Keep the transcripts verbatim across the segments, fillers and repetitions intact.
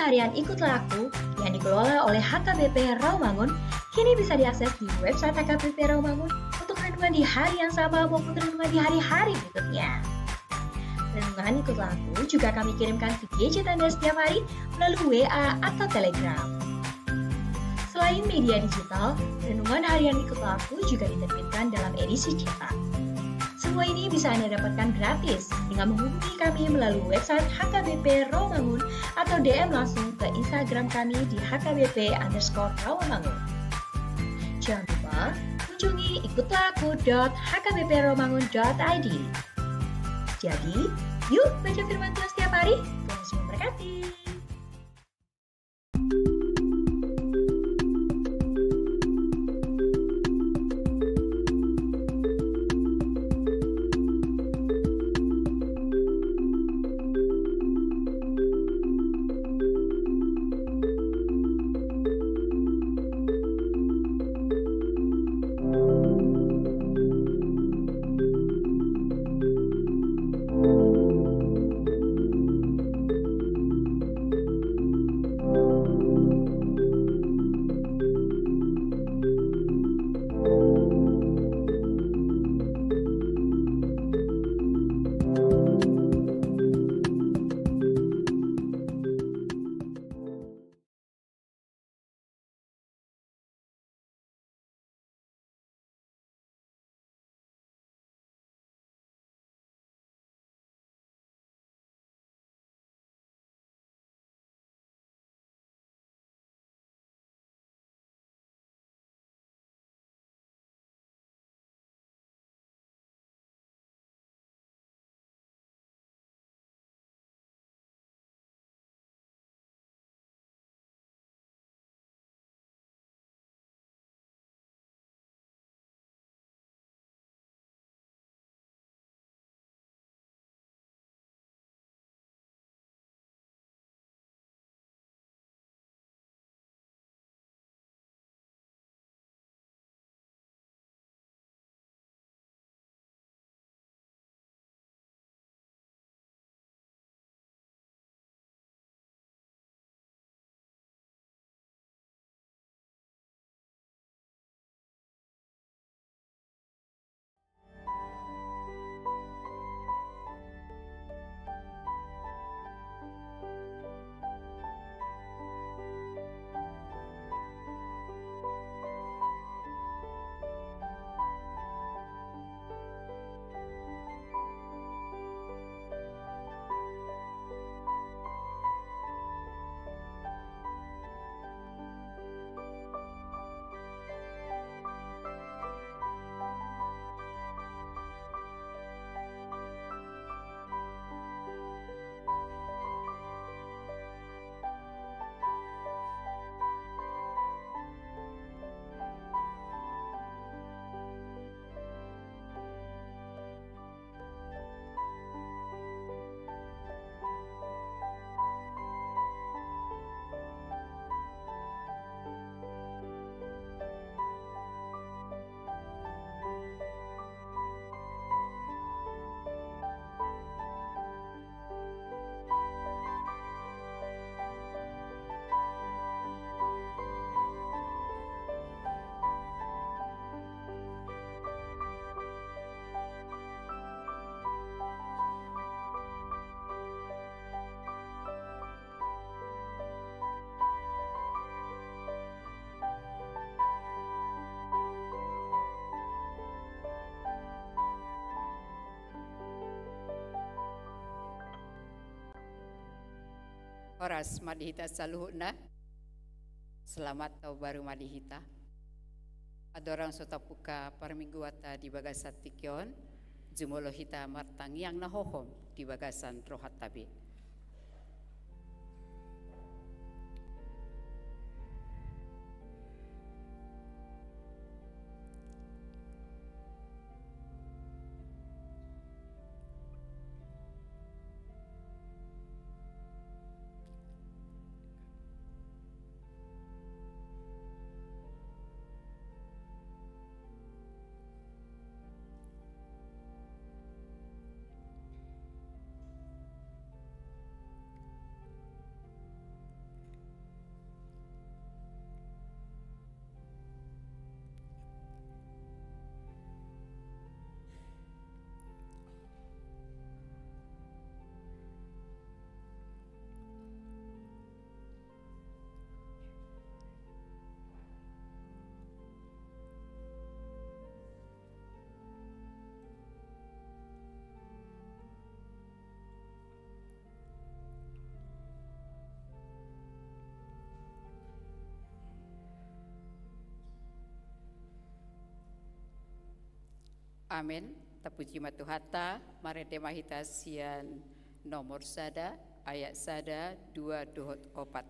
Harian Ikutlah Aku yang dikelola oleh H K B P Rawamangun kini bisa diakses di website H K B P Rawamangun untuk renungan di hari yang sama maupun renungan di hari-hari berikutnya. Renungan Ikutlah Aku juga kami kirimkan ke gadget Anda setiap hari melalui W A atau Telegram. Selain media digital, renungan harian Ikutlah Aku juga diterbitkan dalam edisi cetak. Semua ini bisa Anda dapatkan gratis dengan menghubungi kami melalui website H K B P Rawamangun atau D M langsung ke Instagram kami di H K B P underscore Rawamangun. Jangan lupa kunjungi ikutlah aku dot H K B P rawamangun dot I D. Jadi, yuk baca firman Tuhan setiap hari. Tuhan Yesus memberkati. Horas ma di hita saluhutna. Selamat tahun baru ma di hita. Andorang so tapungka parmingguanta di bagasan tingki on, jumolo hita martangiang na hohom di bagasan rohanta be. Amen. Tapuji ma Tuhanta, marende ma hita sian nomor sada, ayat sada, dua dohot opat.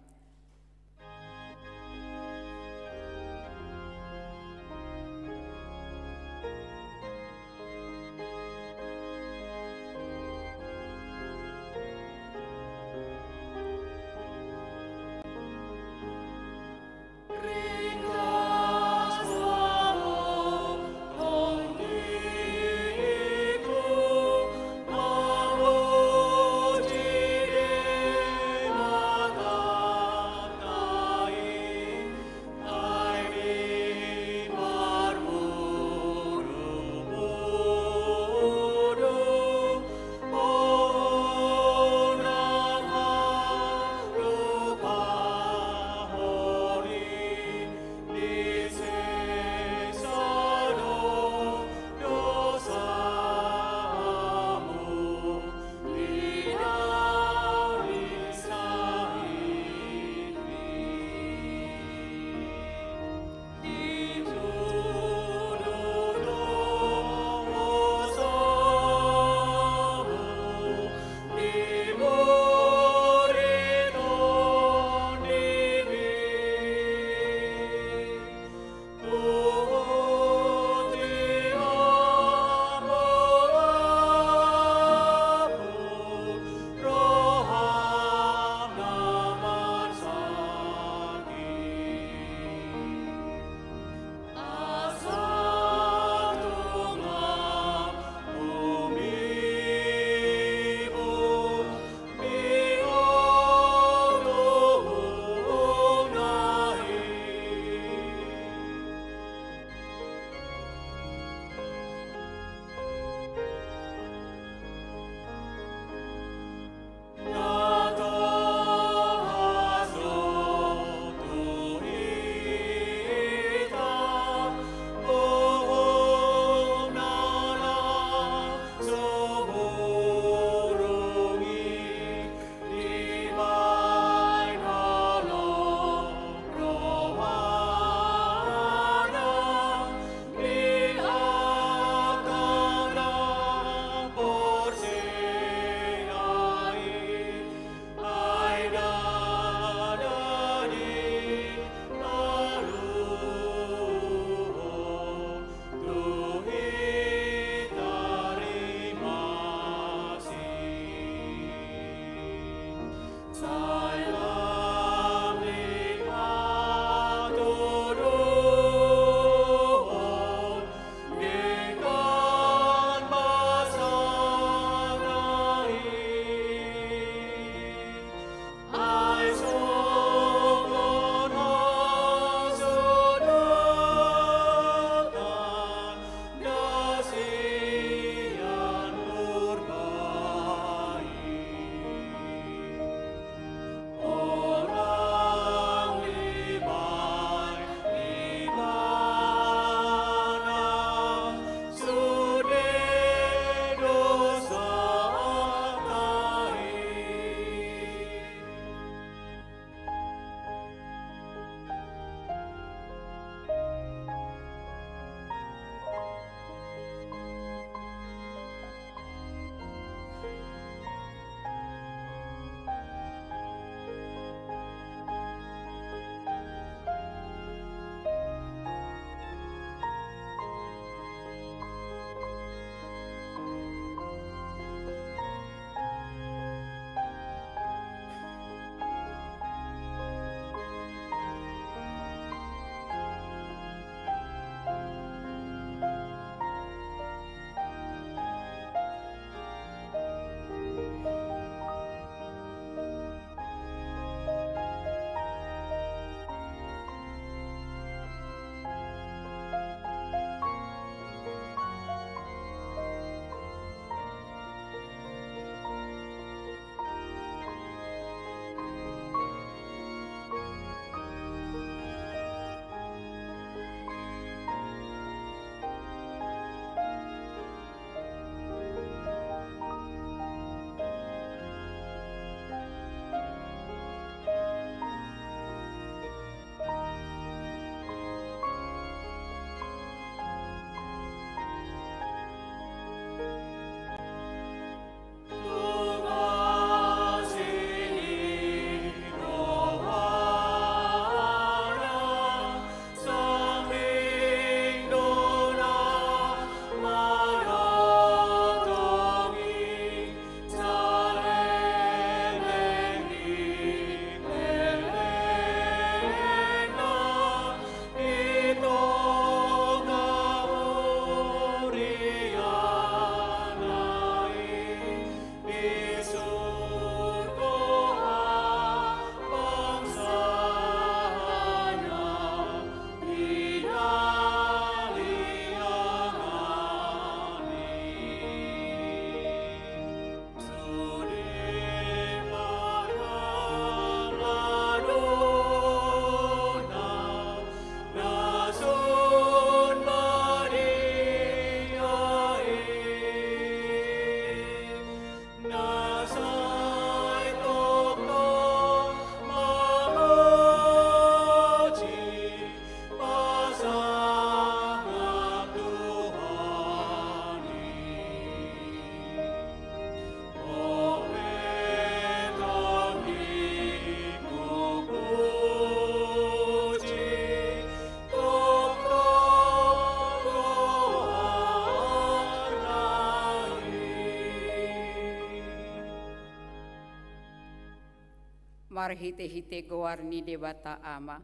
Marhite-hite goar ni Debata Ama,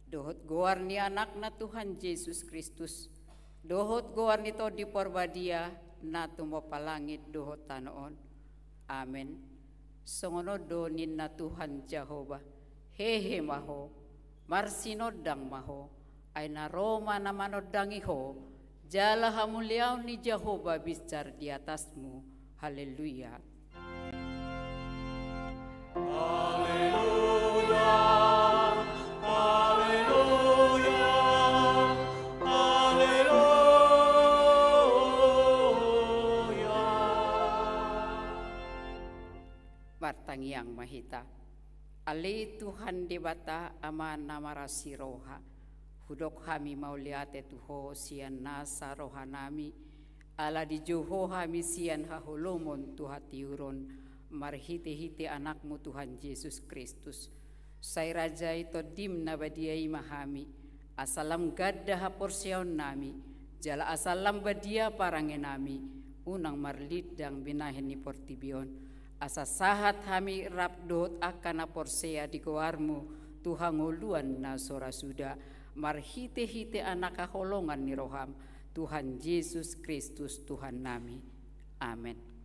dohot goar ni Anakna Tuhan Jesus Kristus, dohot goar ni Tondi Porbadia, na tumompa langit dohot tano on. Amen. Songon on do ninna Tuhan Jahowa, hehe ma ho, marsinondang ma ho, ai na ro ma na manondangi ho, jala hamuliaon ni Jahowa binsar di atasmu. Haleluya. Haleluya, haleluya, haleluya. Martangiang ma hita. Ale Tuhan Debata, Ama na marasi roha, hudok hami mauliate tu Ho sian nasa rohanami, ala dijou Ho hami sian haholomon tu hatiuron, marhite-hite Anakmu Tuhan Jesus Kristus. Sai rajai Tondim na badia i ma hami, asa lam ganda haporseaonnami, jala asa lam badia parangenami, unang marlindang binahen ni portibi on, asa sahat hami rap dohot angka na porsea di goarmu tu hangoluan na so ra suda, marhite-hite Anak haholongan ni roham, Tuhan Jesus Kristus Tuhannami. Amen.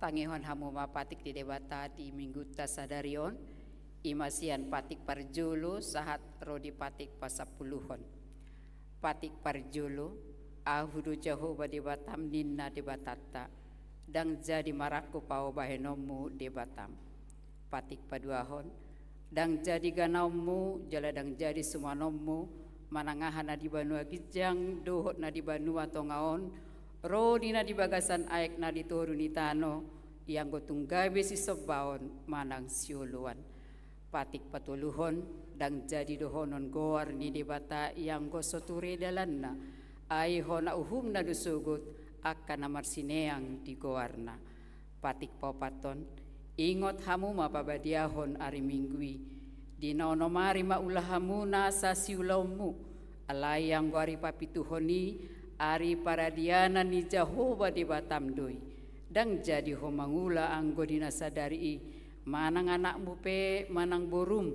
Tangihon hamu ma patik ni Debata di Minggunta sadari on, i ma sian patik parjolo sahat ro di patik pasampuluhon. Patik parjolo, Ahu do Jahowa Debatam, ninna Debatanta, ndang jadi marangkup Ahu bahenonmu Debatam. Patik paduahon, ndang jadi ganaonmu jala ndang jadi sumanonmu, manang aha na di banua ginjang dohot na di banua tonga on, ro di na di bagasan aek na di toru ni tano, ianggo tung gabe sisombaon manang sioloan. Patik patoluhon, ndang jadi dohonon goar ni Debata ianggo so ture dalanna, ai hona uhumna do sogot angka na marsineang di goarna. Patik paopathon, ingot hamu ma pabadiahon ari Minggu i, di na onom ari ma ulahamuna asa siulaonmu, alai anggo ari papituhon i, ari paradianan ni Jahowa Debatam do i. Ndang jadi ho mangula anggo di na sadari i, manang anakmu pe manang borum,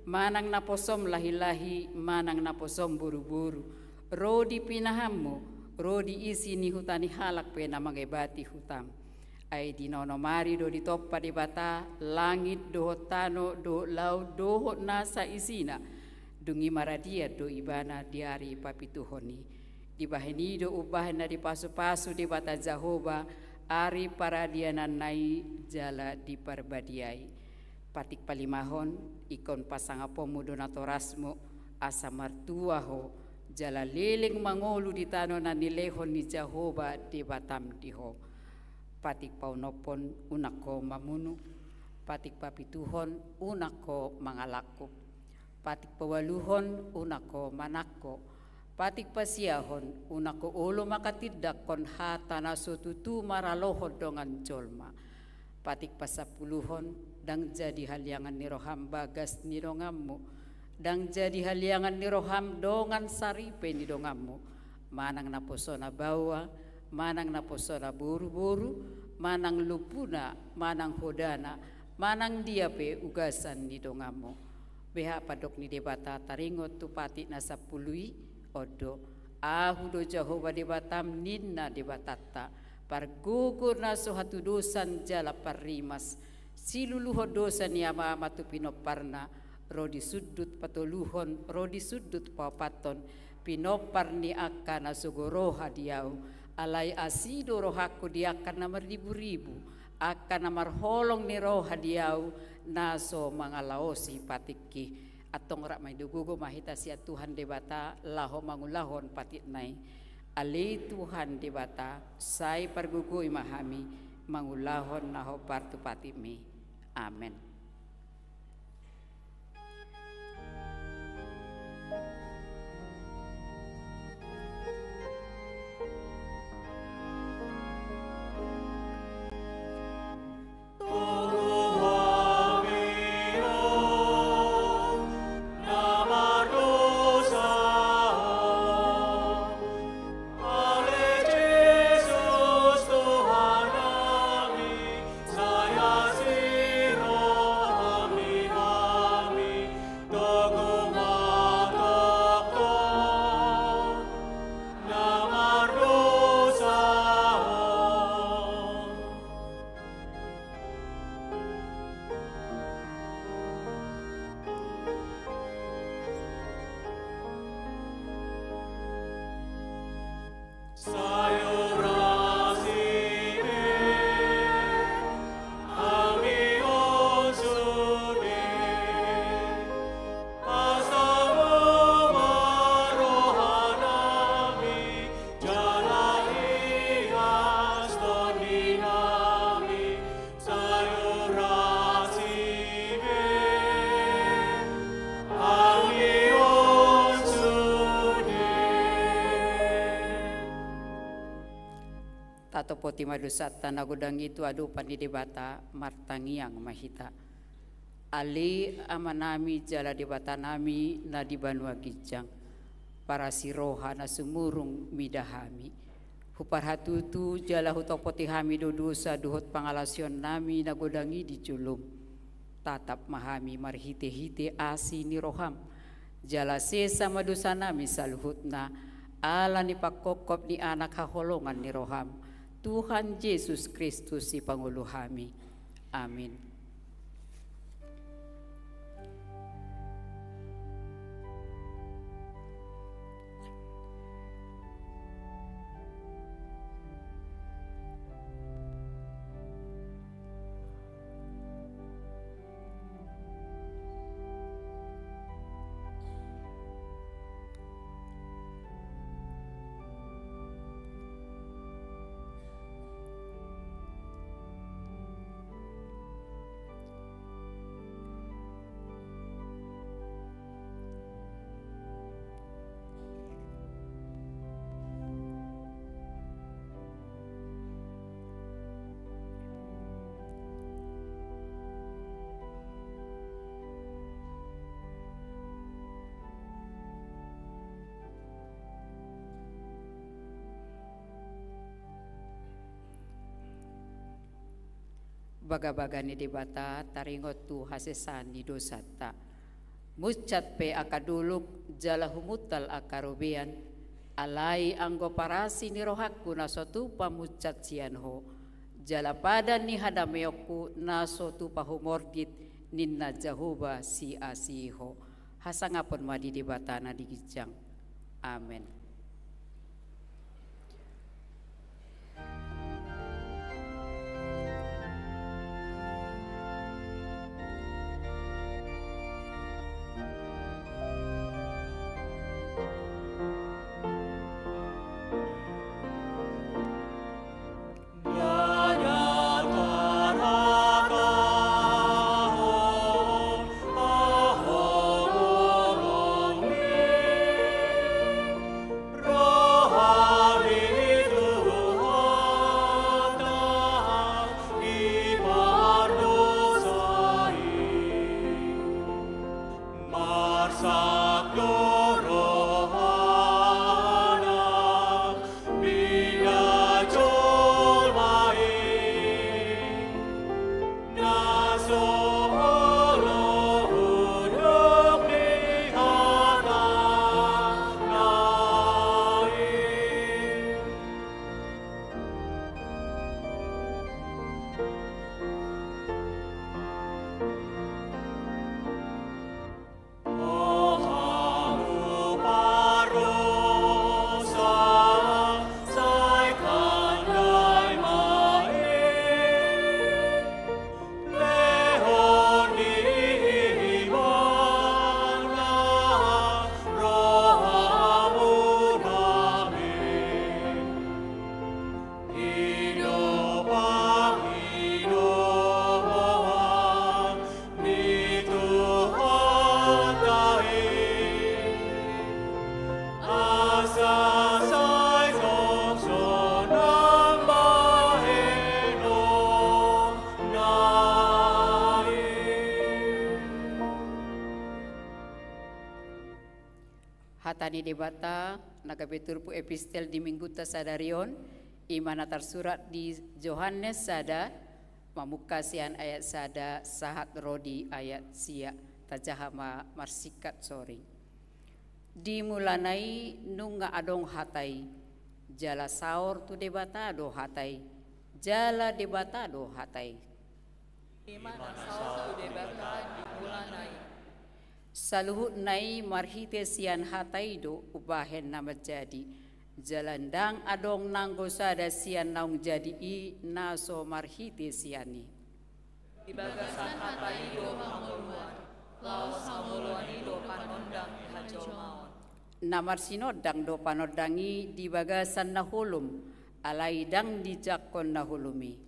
manang naposom lahilahi manang naposom boruboru, ro di pinahanmu, ro di isi ni huta ni halak pe na mangebati hutam. Ai di na onom ari do ditompa Debata langit dohot tano dohot laut dohot nasa isina. Dung i maradian do ibana di ari papituhon i. Dibahen i do umbahen na dipasupasu Debata Jahowa ari paradiananna i jala diparbadiai. Patik palimahon, ingkon pasangaponmu do natorasmu, asa martua ho, jala leleng mangolu di tano na nilehon ni Jahowa Debatam di ho. Patik paonomhon, unang ho mamunu. Patik papituhon, unang ho mangalangkup. Patik paualuhon, unang ho manangko. Patik pasiahon, unang ho olo manghatindanghon hata na so tutu maralohon dongan jolma. Patik pasampuluhon, Ndang jadi haliangan ni roham bagas ni donganmu. Ndang jadi haliangan ni roham dongan saripe ni donganmu. Manang naposona baoa, manang naposona boruboru, manang lupuna, manang hodana, manang dia pe ugasan ni donganmu. Beha pandok ni Debata taringot tu patik na sampulu i, on do: Ahu do Jahowa Debatam, ninna Debatanta, pargogo na so hatudosan jala parrimas, siluluhon dosa ni amaama tu pinomparna, ro di sundut patoluhon, ro di sundut paopathon, pinompar ni angka na sogo roha di ahu, alai asi do rohangku di angka na marriburibu, angka na marholong ni roha di ahu, na so mangalaosi patikki. Antong rap ma i, gogo ma hita sian Tuhan Debata laho mangulahon patikna i. Ale Tuhan Debata, sai pargogoi ma hami mangulahon na hombar tu patikmi. Amen. Tatopoti ma dosanta na godang i tu adopan ni Debata, martangiang ma hita. Ale Amanami jala Debatanami na di banua ginjang, parasi roha na sumurung mida hami. Huparhatutu jala hutopoti hami do dosa dohot pangalaosionnami na godang i di jolom. Tatap ma hami marhitehite asi ni roham, jala sesa ma dosanami saluhutna, ala ni pangkophop ni Anak haholongan ni roham, Tuhan Jesus Kristus Sipangolu hami. Amin. Bagabaga ni Debata taringot tu hasesaan ni dosanta. Munsat pe angka dolok jala humuntal angka robean, alai anggo parasi ni rohangku na so tupa munsat sian Ho, jala padan ni hadameonku na so tupa humordit, ninna Jahowa Siasi Ho. Hasangapon ma di Debata na di ginjang. Amen. Hata ni Debata na gabe turpuk epistel di minggunta sadari on, i ma na tarsurat di Johannes sada, mamungka sian ayat sada sahat ro di ayat sia. Tajaha ma marsingkat soring. Di mulana i nunga adong Hata i, jala saor tu Debata do Hata i, jala Debata do Hata i. I ma na saor tu Debata di mulana i. Saluhutna i marhite sian Hata i do umbahen na manjadi. Jala ndang adong nanggo sada sian naung jadi i na so marhite sian i. Di bagasan Hata i do hangoluan, laos hangoluan i do panondang ni hajolmaon. Na marsinondang do panondang i di bagasan na holom, alai ndang dijangkon na holom i.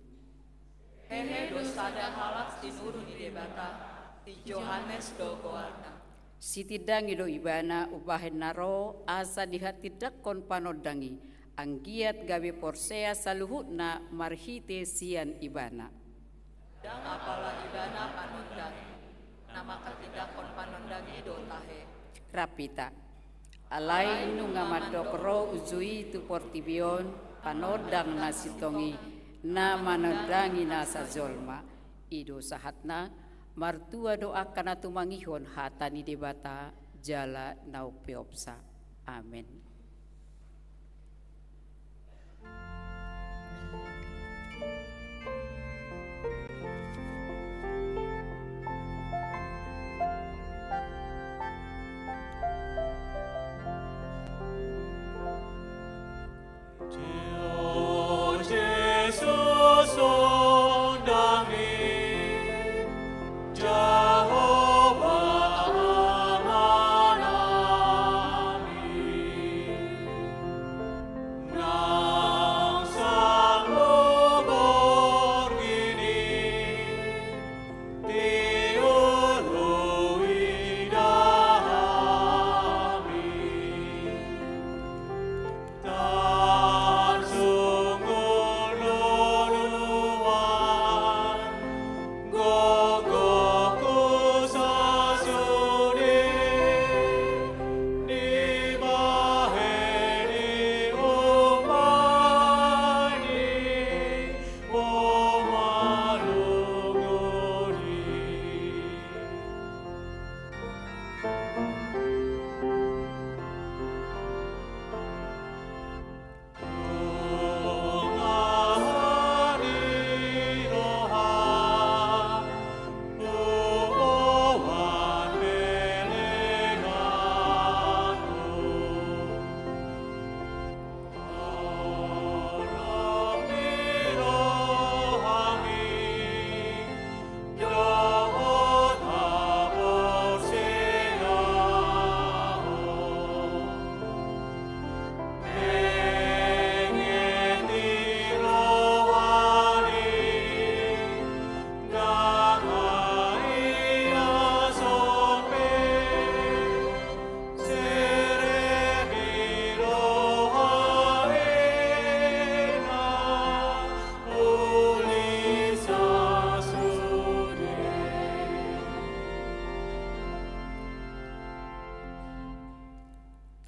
Hehe do sada halak sinuru ni Debata, si Johannes do goarna. Sitindangi do ibana umbahen na ro asa dihatindangkon panondang i, anggiat gabe porsea saluhutna marhite sian ibana. Ndang apala ibana panondang i, na mangkatindangkon panondang i do tahe. Rap hita. Alai nunga mandok ro uju i tu portibi on panondang na sintong i, na manondangi nasa jolma. I do sahatna. Martua do angka na tumangihon hata ni Debata jala na umpeopsa. Amen.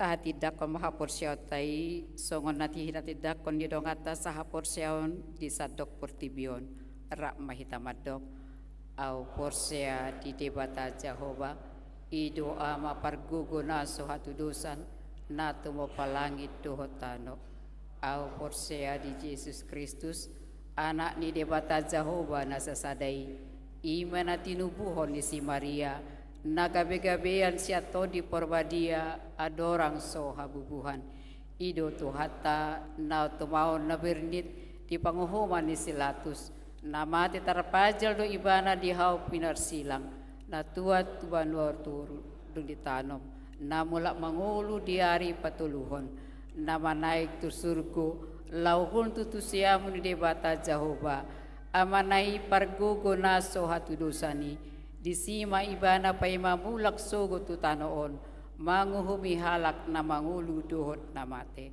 Tahatindangkon ma haporseaonta i songon na tinatindangkon ni donganta sahaporseaon di sandok portibi on. Rap ma hita mandok. Ahu porsea di Debata Jahowa, i do Ama pargogo na so hatudosan, na tumompa langit dohot tano. Ahu porsea di Jesus Kristus, Anak ni Debata Jahowa na sasada i, i ma na tinubuhon ni si Maria, na gabegabean sian Tondi Porbadia, andorang so habubuhan. I do Tuhanta, na tumaon na bernit di panguhuman ni si Latus, na mate tarpajal do Ibana di hau pinarsilang, na tuat tu banua toru dung ditanom, na mulak mangolu di ari patoluhon, na manaek tu surgo, laho hundul tu siamun ni Debata Jahowa, Amana i pargogo na so hatudosan i, disi ma Ibana paima mulak sogot tu tano on, manguhumi halak na mangolu dohot na mate.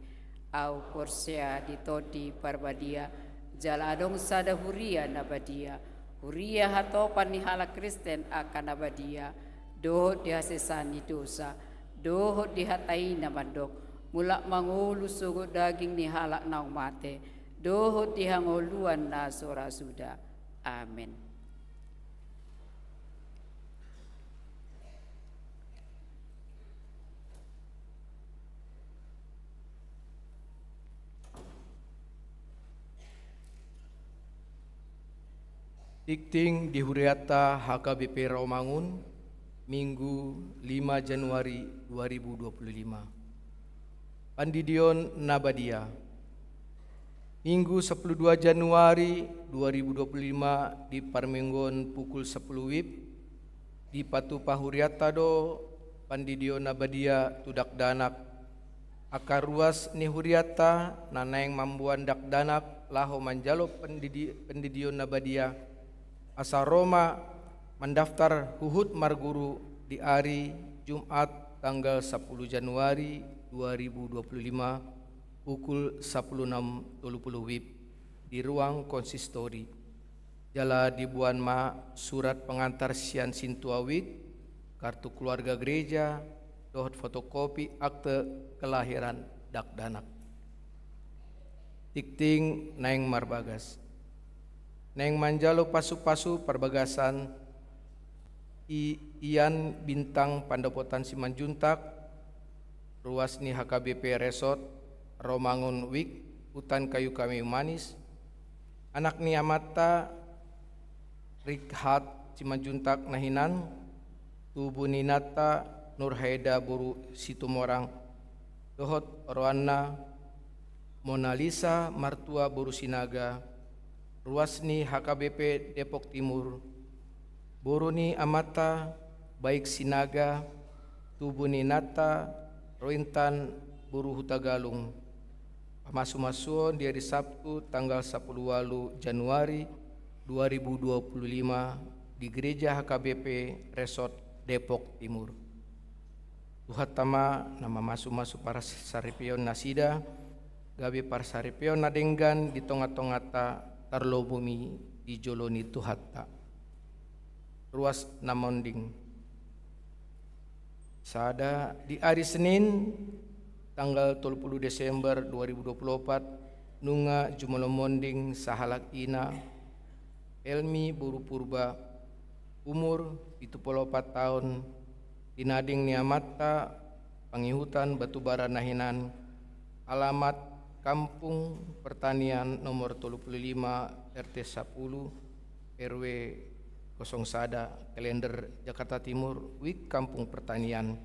Ahu porsea di Tondi Parbadia, jala adong sada huria na badia, huria hatopan ni halak Kristen angka na badia, dohot di hasesaan ni dosa, dohot di hata i na mandok, mulak mangolu sogot daging ni halak naung mate, dohot di hangoluan na so ra suda. Amen. Tingting di hurianta H K B P Rawamangun, Minggu lima Januari dua ribu dua puluh lima. Pandidion na badia. Minggu sampulu dua Januari dua ribu dua puluh lima di parmingguon pukul sampulu WIB, dipatupa hurianta do pandidion na badia tu dakdanak. Angka ruas ni hurianta na naeng mamboan dakdanak laho manjalo pandidi-, pandidion na badia, asa ro ma mandaftar huhut marguru di ari Jumat tanggal sampulu Januari dua ribu dua puluh lima, pukul sampulu enam tolu puluh WIB di ruang konsistori. Jala diboan ma surat pengantar sian sintua wit, kartu keluarga gereja, dohot fotokopi akte kelahiran dakdanak. Tingting naeng marbagas. Naeng manjalo pasupasu parbagasan i-, Ian Bintang Pandapotan Simanjuntak, ruas ni H K B P Resort Rawamangun Wik, Hutan Kayu Kayu Manis, anak ni amanta Rikhat Simanjuntak na hinan, tubu ni inanta Nurhaida boru Situmorang, dohot roanna Mona Lisa Martua boru Sinaga, ruas ni H K B P Depok Timur, boru ni amanta Baik Sinaga, tubu ni inanta Rointan boru Hutagalung. Pamasumasuon di ari Sabtu tanggal sampulu ualu Januari dua ribu dua puluh lima di Gereja H K B P Resort Depok Timur. Tuhanta ma na mamasumasu parsaripeon nasida, gabe parsaripeon na denggan di tongatonganta, tarlumobi di jolo ni Tuhanta. Ruas na monding. Sada, di ari Senin, tanggal tolu puluh Desember dua ribu dua puluh opat, nunga jumolo monding sahalak ina, Elmi boru Purba, umur pitu puluh opat taon, tinading ni amanta Pangihutan Batubara na hinan, alamat Kampung Pertanian nomor tolu puluh lima, R T sapuluh, R W kosong sada, Kalender Jakarta Timur, Wik Kampung Pertanian.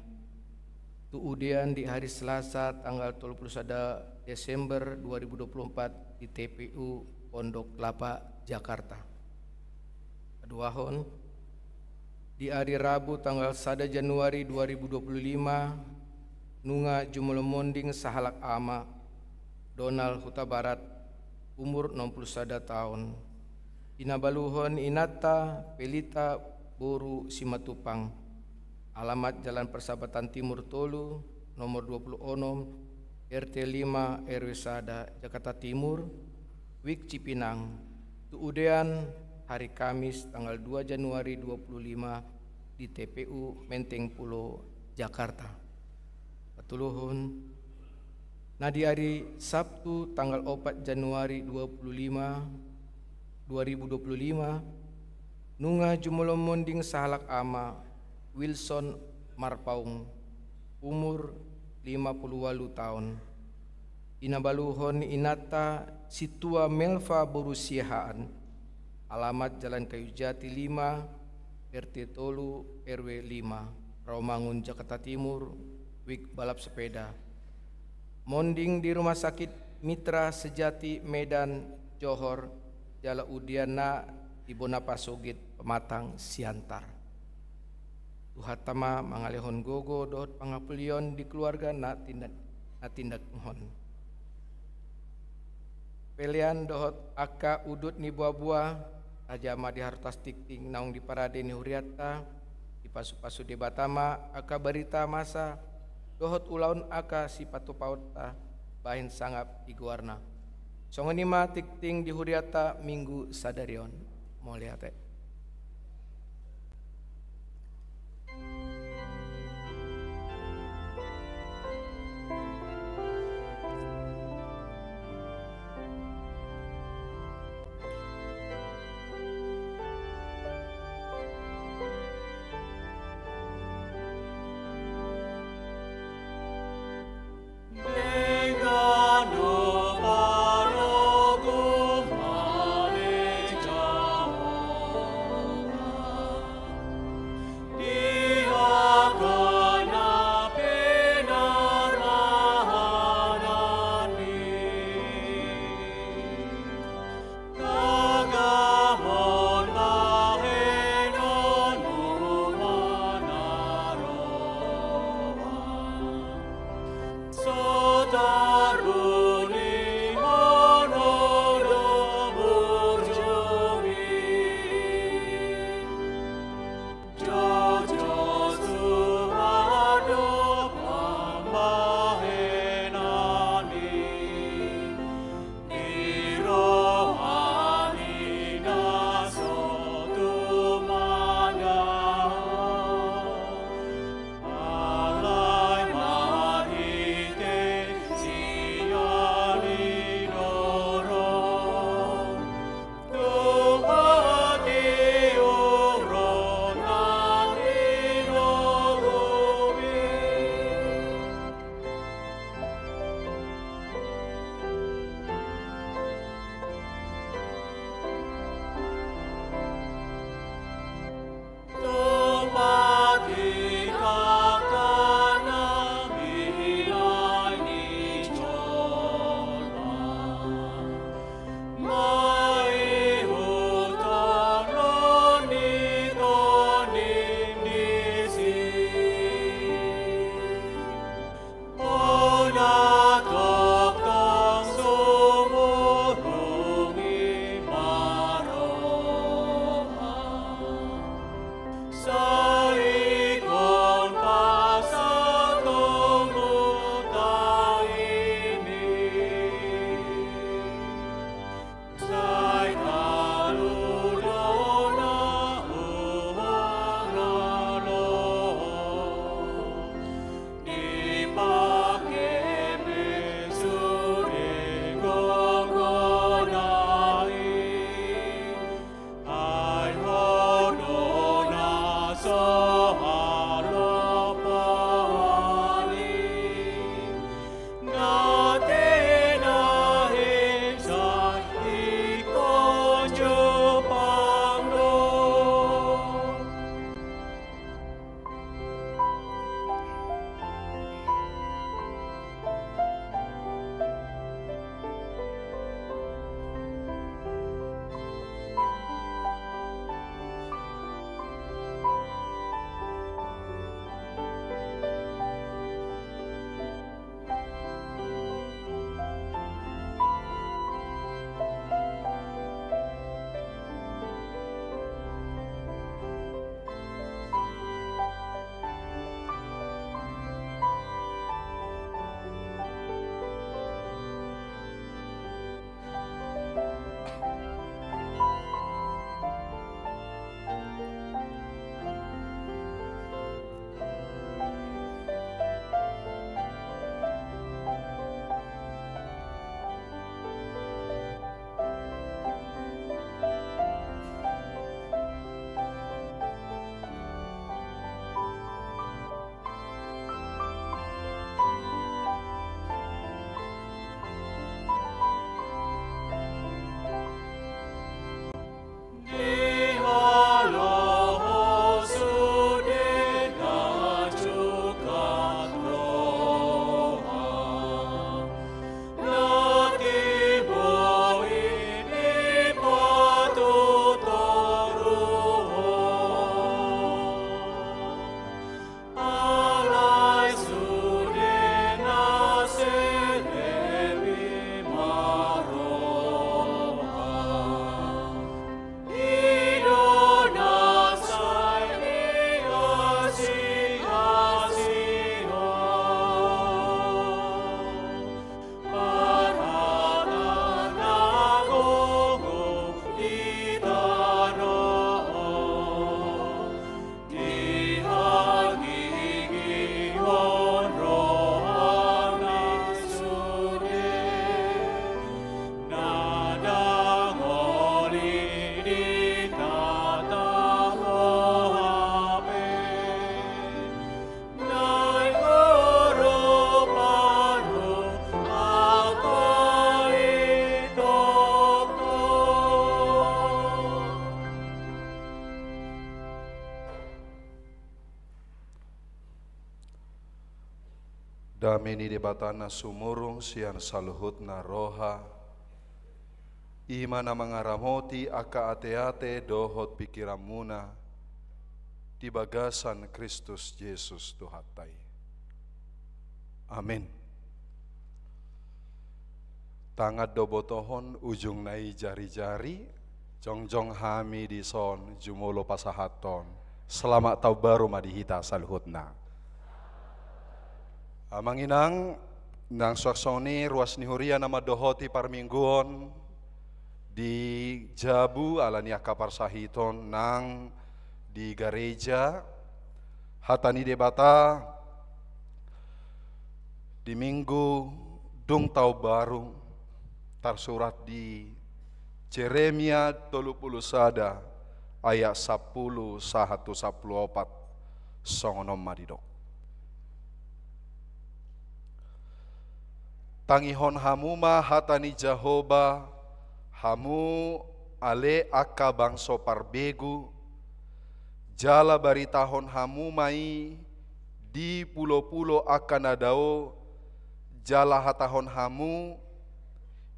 Tu udean di hari Selasa tanggal tolu puluh sada Desember dua ribu dua puluh empat di T P U Pondok Kelapa, Jakarta. Paduahon, di ari Rabu tanggal sada Januari dua ribu dua puluh lima, nunga jumolo monding sahalak ama, Donald Hutabarat, umur onom puluh sada taon. Pinabaluhon inanta Pelita boru Simatupang. Alamat Jalan Persahabatan Timur tolu, nomor dua puluh onom, R T lima, R W sada, Jakarta Timur, Wik Cipinang. Tu udean hari Kamis tanggal dua Januari dua puluh lima di T P U Menteng Pulo, Jakarta. Patoluhon, na di ari Sabtu tanggal opat Januari dua puluh lima, dua ribu dua puluh lima, nunga jumolo monding sahalak ama, Wilson Marpaung, umur lima puluh ualu taon. Pinabaluhon ni inanta Sintua Melva boru Siahaan. Alamat Jalan Kayu Jati lima, R T tolu, R W lima, Rawamangun, Jakarta Timur, Wik balap sepeda. Monding di Rumah Sakit Mitra Sejati Medan, Johor, jala udeanna di bona pasogit Pematang Siantar. Tuhanta ma mangalehon gogo dohot pangapulion di keluarga na tinda-, na tinadinghon. Pelean dohot angka udut ni boaboa, tajaha ma di hartas tingting naung diparade ni hurianta, dipasupasu Debata ma angka barita masa dohot ulaon angka sipatupaonta bahen sangap di goarna. Songon i ma tingting di hurianta Minggu sadari on. Mauliate. Dame ni Debata na sumurung sian saluhutna roha, i ma na mangaramoti angka ateate dohot pingkiranmuna di bagasan Kristus Jesus Tuhanta i. Amen. Tangan do botohon, ujungna i jarijari, jongjong hami dison jumolo pasahathon selamat taon baru ma di hita saluhutna. Amang inang, nang suang songon i ruas ni huria na mandohoti parmingguon di jabu ala ni angka parsahiton nang di gareja, hata ni Debata di minggu dung taon baru tarsurat di Jeremia tolu pulu sada ayat sampulu sahat tu sampulu opat, songon on ma didok. Tangihon hamu ma hata ni Jahowa, hamu ale angka bangso parbegu, jala baritahon hamu ma i di pulo-pulo angka na dao, jala hatahon hamu,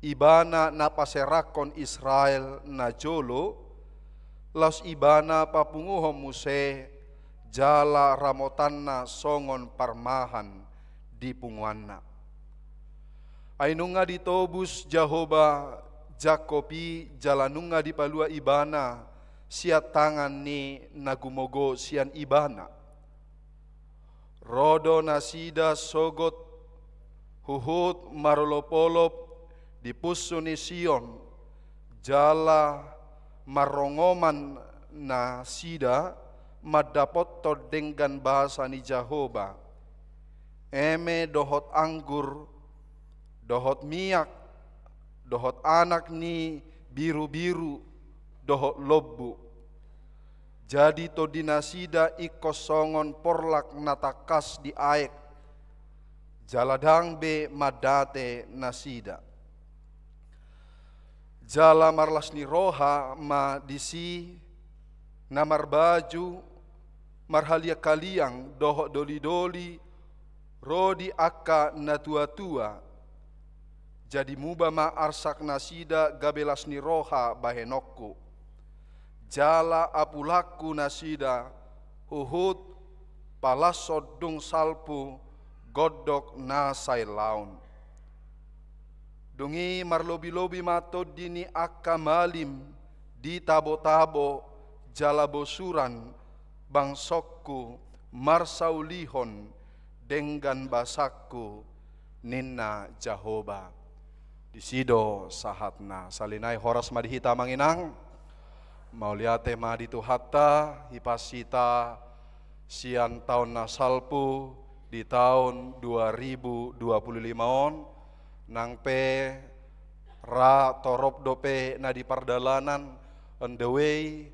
Ibana na paserahkon Israel najolo, laos Ibana papunguhon muse jala ramotanna songon parmahan di punguanna. Ai nunga ditobus Jahowa Jakkob i jala nunga dipalua Ibana sian tangan ni na gumogo sian Ibana. Ro do nasida sogot huhut marolop-olop di punsu ni Sion, jala marrongoman nasida mandapothon denggan basa ni Jahowa, eme dohot anggur, dohot miak, dohot anak ni birubiru, dohot lombu. Jadi tondi nasida ingkon songon porlak na tangkas di aek, jala ndang be mandate nasida. Jala marlas ni roha ma disi na marbaju marhaliang-haliang dohot doli-doli ro di angka na tua-tua. Jadi muba ma arsak nasida gabe las ni roha bahenonku. Jala apulangku nasida huhut palashon dung salpu gondok na sailaon. Dung i marlobi-lobi ma tondi ni angka malim di tabo-tabo jala bosuran bangsongku marsaulihon denggan basangku, ninna Jahowa. Disi do sahatna. Sahali nai horas ma di hita amang inang. Mauliate ma di Tuhanta, hipas hita sian taon na salpu di taon dua ribu dua pulu lima on, nang pe ra torop dope na di pardalanan, on the way,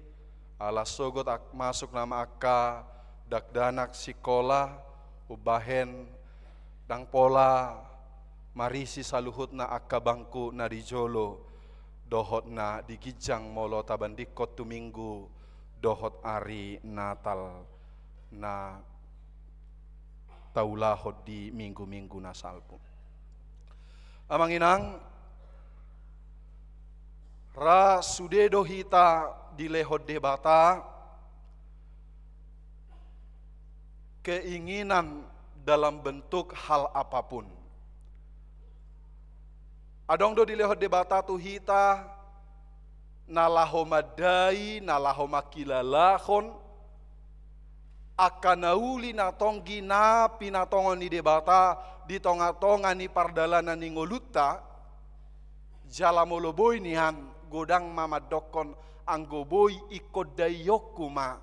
ala sogot ak-, masuk nama angka dakdanak sikola, umbahen ndang pola marisi saluhutna angka bangku na di jolo, dohot na di ginjang molo tabandingkon tu Minggu, dohot ari Natal na taulahon di minggu-minggu na salpu. Amang inang, ra sude do hita dilehon Debata keinginan dalam bentuk hal apapun. Adong do dilehon Debata tu hita na laho mandai, na laho mangkilalahon angka na uli na tonggi na pinatongon ni Debata di tonga-tonga ni pardalanan ni ngolunta, jala molo boi nian godang ma mandokkon anggo boi ingkon daionku ma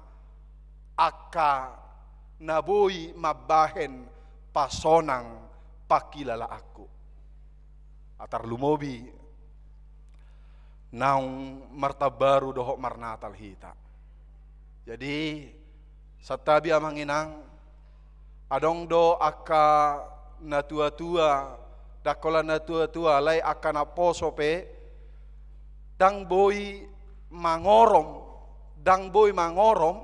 angka na boi mambahen pasonang pangkilalaanku. Atar lumobi naung martaon baru dohot marnatal hita. Jadi, santabi amang inang, adong do angka na tua-tua, ndang holan na tua-tua, alai angka na poso pe, ndang boi mangorom, ndang boi mangorom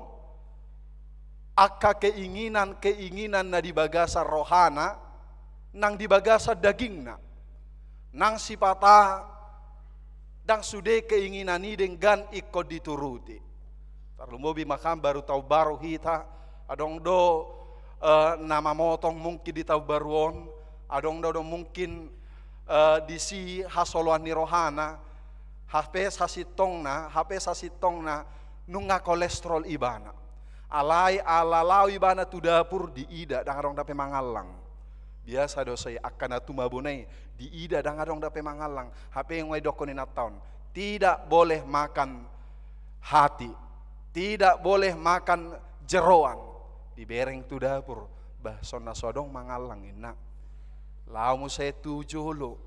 angka keinginan-keinginan na di bagasan rohana, nang di bagasan dagingna, nang sipata ndang sude keinginan i denggan ingkon dituruti. Tarlumobi ma kan baru taon baru hita, adong do, eh, na mamotong mungkin di taon baru on, adong do, do mungkin, eh, disi hasoloan ni rohana, hape sasintongna, hape sasintongna nunga kolesterol ibana. Alai ala lao ibana tu dapur, diida ndang adong dope mangallang. Biasa do sai angka na tumabo na i, diida ndang adong dope mangallang. Hape nunga didokkon inanta on, tidak boleh makan hati, tidak boleh makan jeroan. Dibereng tu dapur, bah, songon na so adong mangallang, inna. Lao muse tu jolo,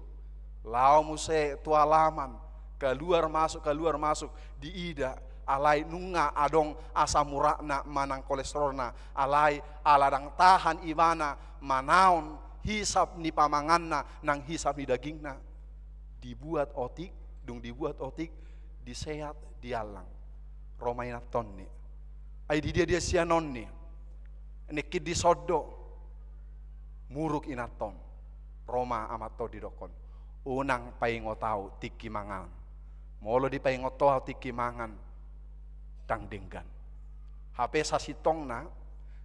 lao muse tu alaman, kaluar masuk, kaluar masuk, diida, alai nunga adong asam uratna manang kolesterolna, alai ala ndang tahan ibana manaon hisap ni pamanganna nang hisap ni dagingna. Dibuat otik, dung dibuat otik, diseat, diallang. Ro ma inanta on ni. Ai di dia dia sian on ni. Nangkin dison do. Muruk inanta on. Ro ma amanta on didokkon, unang paingot ahu tingki mangan. Molo dipaingot ho ahu tingki mangan, ndang denggan. Hape sasintongna,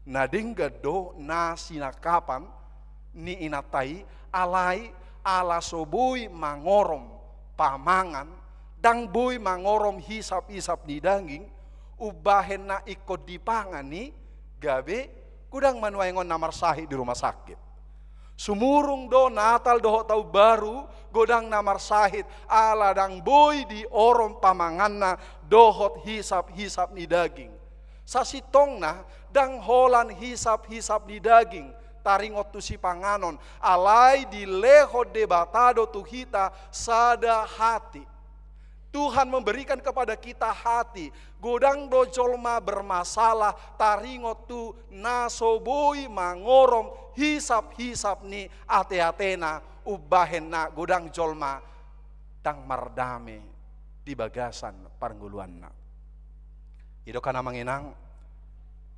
na denggan do na sinangkapan ni inanta i, alai ala so boi mangorom pamangan, ndang boi mangorom hisap-hisap ni daging, umbahen na ingkon dipangan i, gabe godang ma nuaeng on na marsahit di rumah sakit. Sumurung do Natal dohot Taon Baru, godang na marsahit, ala ndang boi diorom pamanganna dohot hisap-hisap ni daging. Sasintongna, ndang holan hisap-hisap ni daging taringot tu sipanganon, alai dilehon Debata do tu hita sada hati. Tuhan memberikan kepada kita hati. Godang do jolma bermasalah taringot tu na so boi mangorom hisap-hisap ni ate-atena, umbahen na godang jolma ndang mardame di bagasan parngoluanna. I do kan amang inang,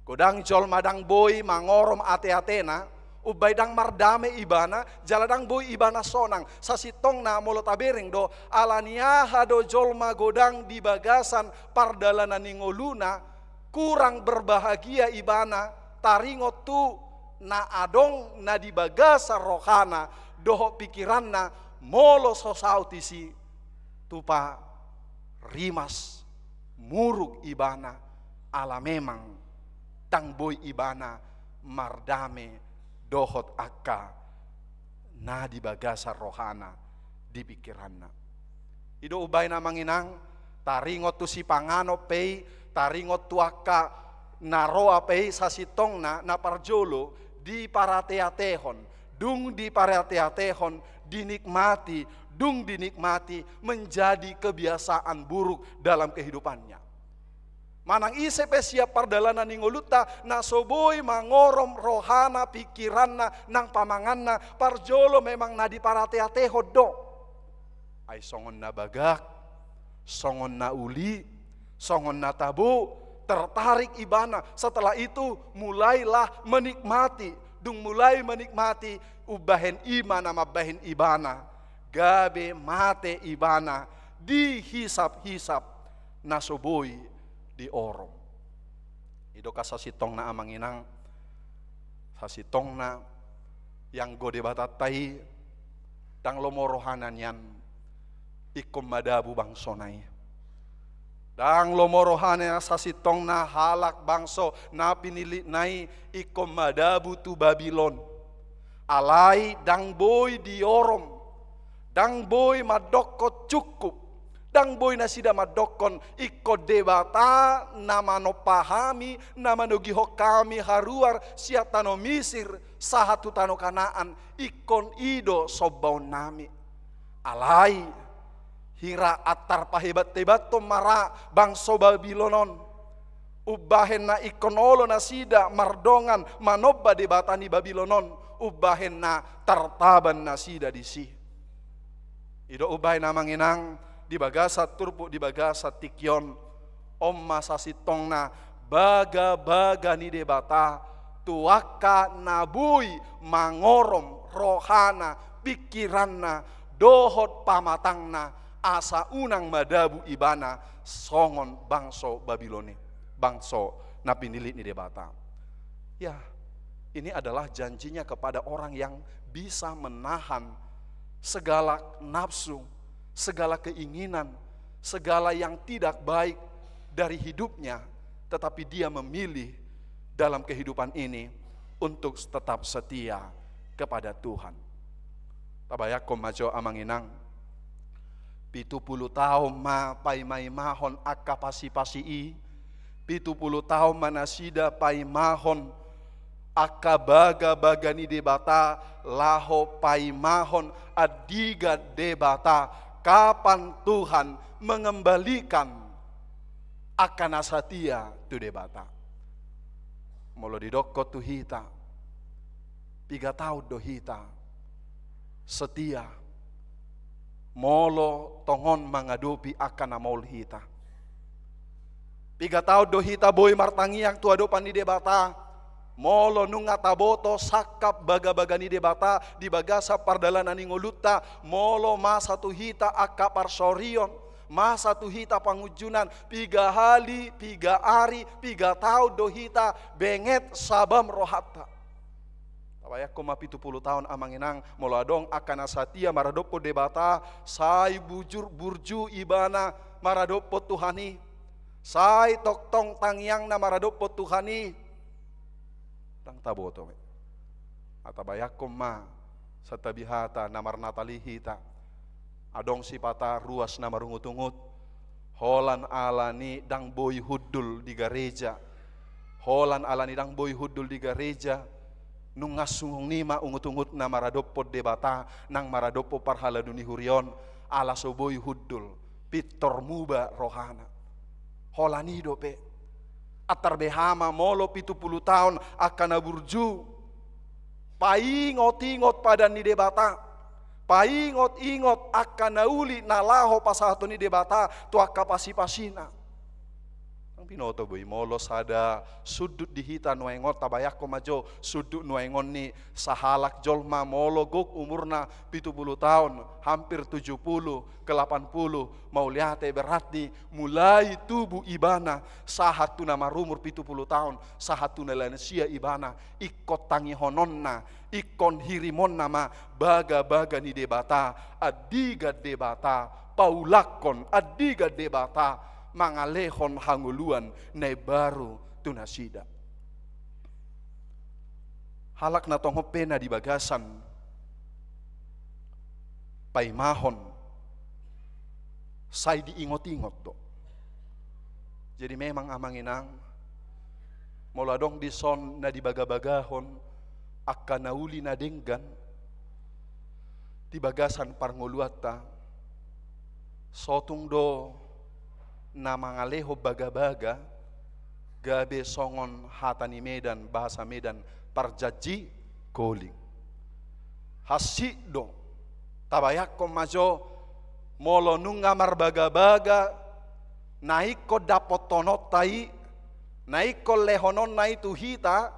godang jolma ndang boi mangorom ate-atena, umbahen ndang mardame ibana, jala ndang boi ibana sonang. Sasintongna molo tabereng do, ala ni aha do jolma godang di bagasan pardalanan ni ngoluna, kurang berbahagia ibana, taringot tu na adong na di bagasan rohana dohot pikiranna, molo so saut disi, tupa rimas, muruk ibana, ala memang ndang boi ibana mardame dohot angka na di bagasan rohana, di pikiranna. I do umbahen amang inang, taringot tu sipanganon pe i, taringot tu angka na roa pe i, sasintongna na parjolo, diparate-atehon, dung diparate-atehon, dinikmati, dung dinikmati, menjadi kebiasaan buruk dalam kehidupannya. Manang ise pe sian pardalanan ni ngolunta, na so boi mangorom rohana, pikiranna, nang pamanganna, parjolo memang na diparate-atehon do. Ai songon na bagak, songon na uli, songon na tabo, tertarik ibana. Setelah itu, mulailah menikmati. Dung mulai menikmati, umbahen i ma na mambahen ibana gabe mate ibana di hisap-hisap na so boi diorom. I do kan sasintongna amang inang, sasintongna, ianggo Debatanta i, ndang lomo rohana nian ingkon madabu bangsona i. Ndang lomo rohana sasintongna halak bangso na pinillitna i ingkon madabu tu Babilon. Alai ndang boi diorom, ndang boi mandokkon cukup, ndang boi nasida mandokkon ingkon Debata na manompa hami, na manogihon hami haruar sian tano Misir sahat tu tano Kanaan, ingkon i do sombaonnami. Alai, hira antar pahebat-hebathon ma ra bangso Babilon on. Umbahen na ingkon olo nasida mardongan manomba debata ni Babilon on, umbahen na tartaban nasida disi. I do umbahen amang inang, di bagasan turpuk di bagasan tingki on, on ma sasintongna bagabaga ni Debata tu angka na boi mangorom rohana, pingkiranna, dohot pamatangna, asa unang madabu ibana songon bangso Babilon i, bangso na pinillit ni Debata. Ya, ini adalah janjinya kepada orang yang bisa menahan segala nafsu, segala keinginan, segala yang tidak baik dari hidupnya, tetapi dia memilih dalam kehidupan ini untuk tetap setia kepada Tuhan. Tabayangkon ma jo, amang inang, pitu pulu taon ma paimaimahon angka pasipasi i, pitu pulu taon ma nasida paimahon angka bagabaga ni Debata, laho paimahon andigan Debata, kapan Tuhan mengembalikan angka na satia tu Debata. Molo didokkon tu hita, piga taon do hita setia, molo tongon mangadopi angka na maol hita? Piga taon do hita boi martangiang tu adopan ni Debata, molo nunga taboto sangkap bagabaga ni Debata di bagasan pardalanan ni ngolunta? Molo masa tu hita angka parsorion, masa tu hita pangunjunan, piga hali, piga ari, piga taon do hita benget sabam rohanta? Tabayangkon ma, pitu pulu taon, amang inang, molo adong angka na satia maradophon Debata, sai bujur burju ibana maradophon Tuhan i, sai tongtong tangiangna maradophon Tuhan i, ndang taboto be. Tabayangkon ma, santabi hata na marnatal i hita, adong sipata ruas na marungutungut, holan ala ni ndang boi hundul di gareja. Holan ala ni ndang boi hundul di gareja, nunga sungkun i ma ungutungutna maradophon Debata nang maradophon parhalado ni huria on, ala so boi hundul, pintor muba rohana. Holan i dope. Antar beha ma molo pitu pulu taon angka na burju paingotingot padan ni Debata, paingotingot angka na uli na laho pasahaton ni Debata tu angka pasipasina. Ndang binoto boi molo sada sundut di hita nuaeng on. Tabayangkon ma jo sundut nuaeng on ni sahalak jolma, molo gok umurna pitu pulu taon, hampir tujuh puluh ke lapan puluh, mauliate, berarti mulai tubu ibana sahat tu na marumur pitu pulu taon, sahat tu na lansia ibana, ingkon tangihononna, ingkon hirimonna ma bagabaga ni Debata, andigan Debata, paulakkon andigan Debata, mangalehon hangoluan na imbaru tu nasida. Halak na tongon pe na di bagasan paimahon, sai diingotingot do. Jadi memang, amang inang, molo adong dison na dibagabagahon angka na uli na denggan di bagasan parngoluanta, sotung do na mangalehon bagabaga, gabe songon hata ni Medan, bahasa Medan, parjanji koling. Hansit do. Tabayangkon ma jo, molo nunga marbagabaga na ingkon dapothononta i, na ingkon lehononna i tu hita,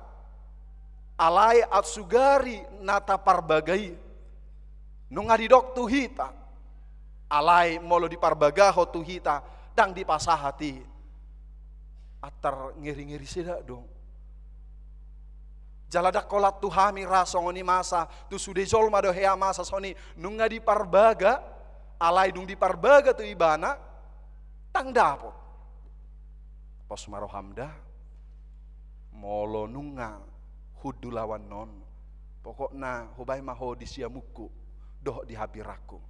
alai ansugari na taparbaga i, nunga didok tu hita, alai molo diparbagahon tu hita, ndang dipasahat i, antar ngeri-ngeri sedak do. Jala ndang holan tu hami ra songon i masa, tu sude jolma do hea masa songon i, nunga diparbaga, alai dung diparbaga tu ibana, ndang dapot. Pos ma roham da, molo nunga hundul ahu annon, pokokna hubaen ma ho di siamunku dohot di hapirangku.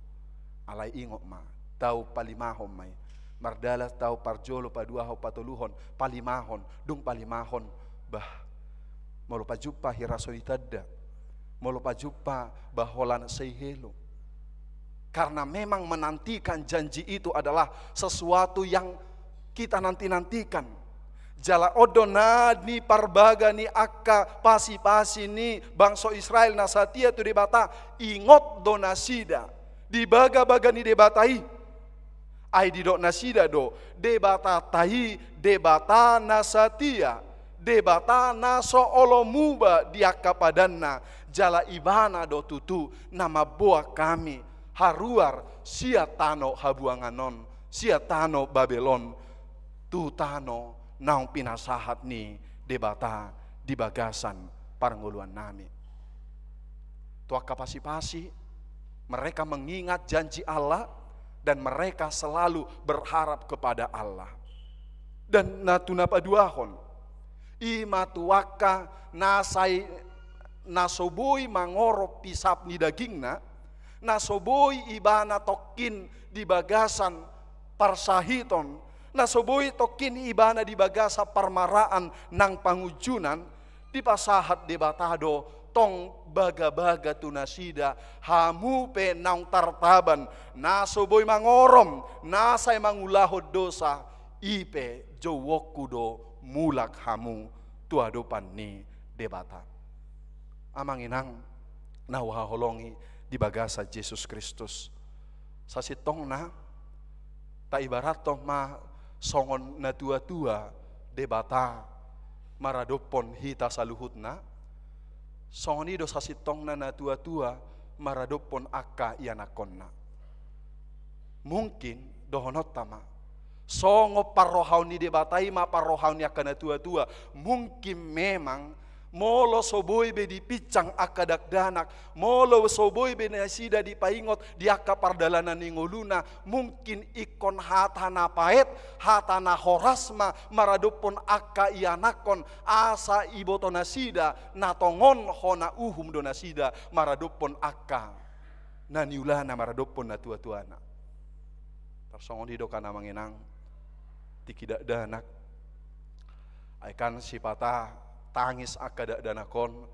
Alai ingot ma, tau palimahon ma i. Mardalan tau parjolo, paduahon, patoluhon, palimahon, dung palimahon, bah, molo pajumpa hira so ditanda, molo pajumpa bah holan sai helo. Karena memang menantikan janji itu adalah sesuatu yang kita nanti-nantikan. Jala on do na niparbaga ni angka pasipasi ni bangso Israel na satia tu Debata, ingot do nasida di bagabaga ni Debata i. Ai didok nasida do, Debatanta i Debata na satia, Debata na so olo muba di angka padanna, jala Ibana do tutu na mamboan hami haruar sian tano habuangan on, sian tano Babel on, tu tano naung pinasahat ni Debata di bagasan parngoluannami. Tu angka pasi-pasi, mereka mengingat janji Allah dan mereka selalu berharap kepada Allah. Dan na tu na paduahon, i ma tu angka na sai, na so boi mangorom hisap ni dagingna, na so boi ibana tongkin di bagasan parsahiton, na so boi tongkin ibana di bagasan parmaraan nang pangunjunan, dipasahat Debata do tong bagabaga tu nasida, hamu pe naung tartaban, na so boi mangorom, na sai mangulahon dosa, i pe jouonku do mulak hamu tu adopan ni Debata. Amang inang na huhaholongi di bagasan Jesus Kristus, sasintongna taibarathon ma songon natua-tua Debata maradophon hita saluhutna, songon i do sasintongna natua-tua maradophon angka ianakhonna. Mungkin dohononta ma, songon parrohaon ni Debata i ma parrohaon ni angka natua-tua. Mungkin memang molo so boi be dipinsang angka dakdanak, molo so boi be nasida dipaingot di angka pardalanan ni ngoluna, mungkin ingkon hata na paet, hata na horas ma maradophon angka ianakhon, asa iboto nasida na tongon hona uhum do nasida maradophon angka na niulana maradophon natua-tuana. Tarsongon i do kan amang inang, tingki dakdanak. Ai kan sipata tangis angka dakdanak on